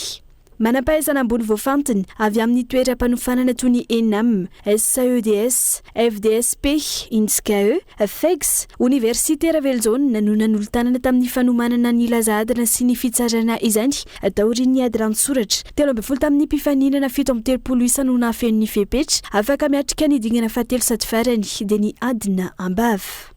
Manam-pahaizana ambony voafantina avy amin'ny toeram-panofanana toy ny Enam, SAEDS, FDSP, Inscae, Fegs, Oniversite Ravelojaona no nanolo-tanana tamin'ny fanomanana ny laza adina sy ny fitsarana izany taorian'ny ady rantsoratra. 13 tamin'ny mpifaninana 37 isa no nahafeno ny fepetra afaka miatrika ny dingana fahatelo sady farany dia ny adina am-bava.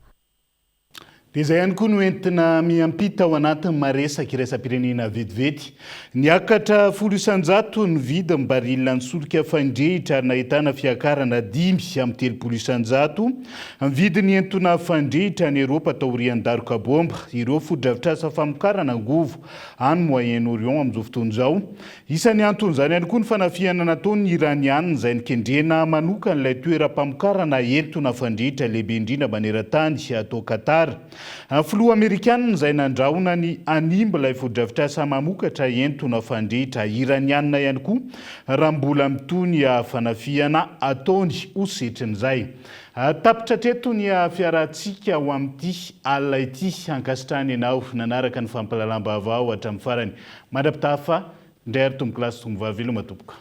Dia izay ihany koa no entina miampita ao anatin'ny maresaka iraisam-pirenena vetivety. Niakatra 10% ny vidin'ny barila ny solika fandrehitra ary nahitana fiakarana 35% ny vidin'ny entona fandrehitra any Eropa taorian'ny daroka baomba ireo fotodrafitrasa famokarana angovo any Moyen-Orient amin'izao fotoana izao. Isan'ny anton'izany ihany koa ny fanafihana nataon'ny Iraniana izay nikendrena manokana ilay toeram-pamokarana entona fandrehitra lehibe indrindra maneran-tany atao Qatar. Filoha Amerikanina izay nandrahona ny hanimba ilay fotodrafitrasa mamokatra entona fandrehitra Iraniana ihany koa raha mbola mitohy ny fanafihana ataony ho setrin'izay. Tapitra hatreto ny fiarahantsika ho amin'ity alina ity. Ankasitrahana ianao nanaraka ny fampahalalam-baovao hatramin'ny farany. Mandra-pitafa indray ary tompokolahy sy tompovavy veloma tompoko.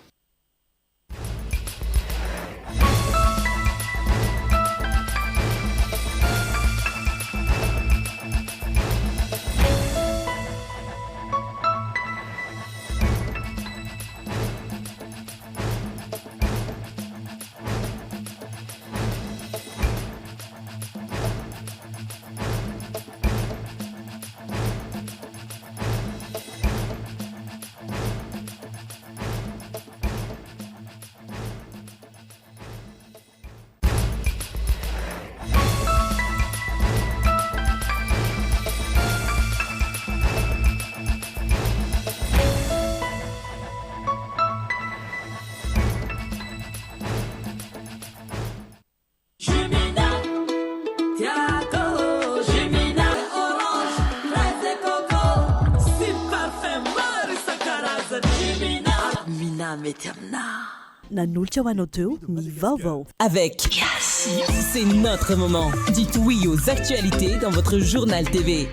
Nanolotra ho anao teo ny vaovao. Avec Yes, c'est notre moment. Dites oui aux actualités dans votre journal TV.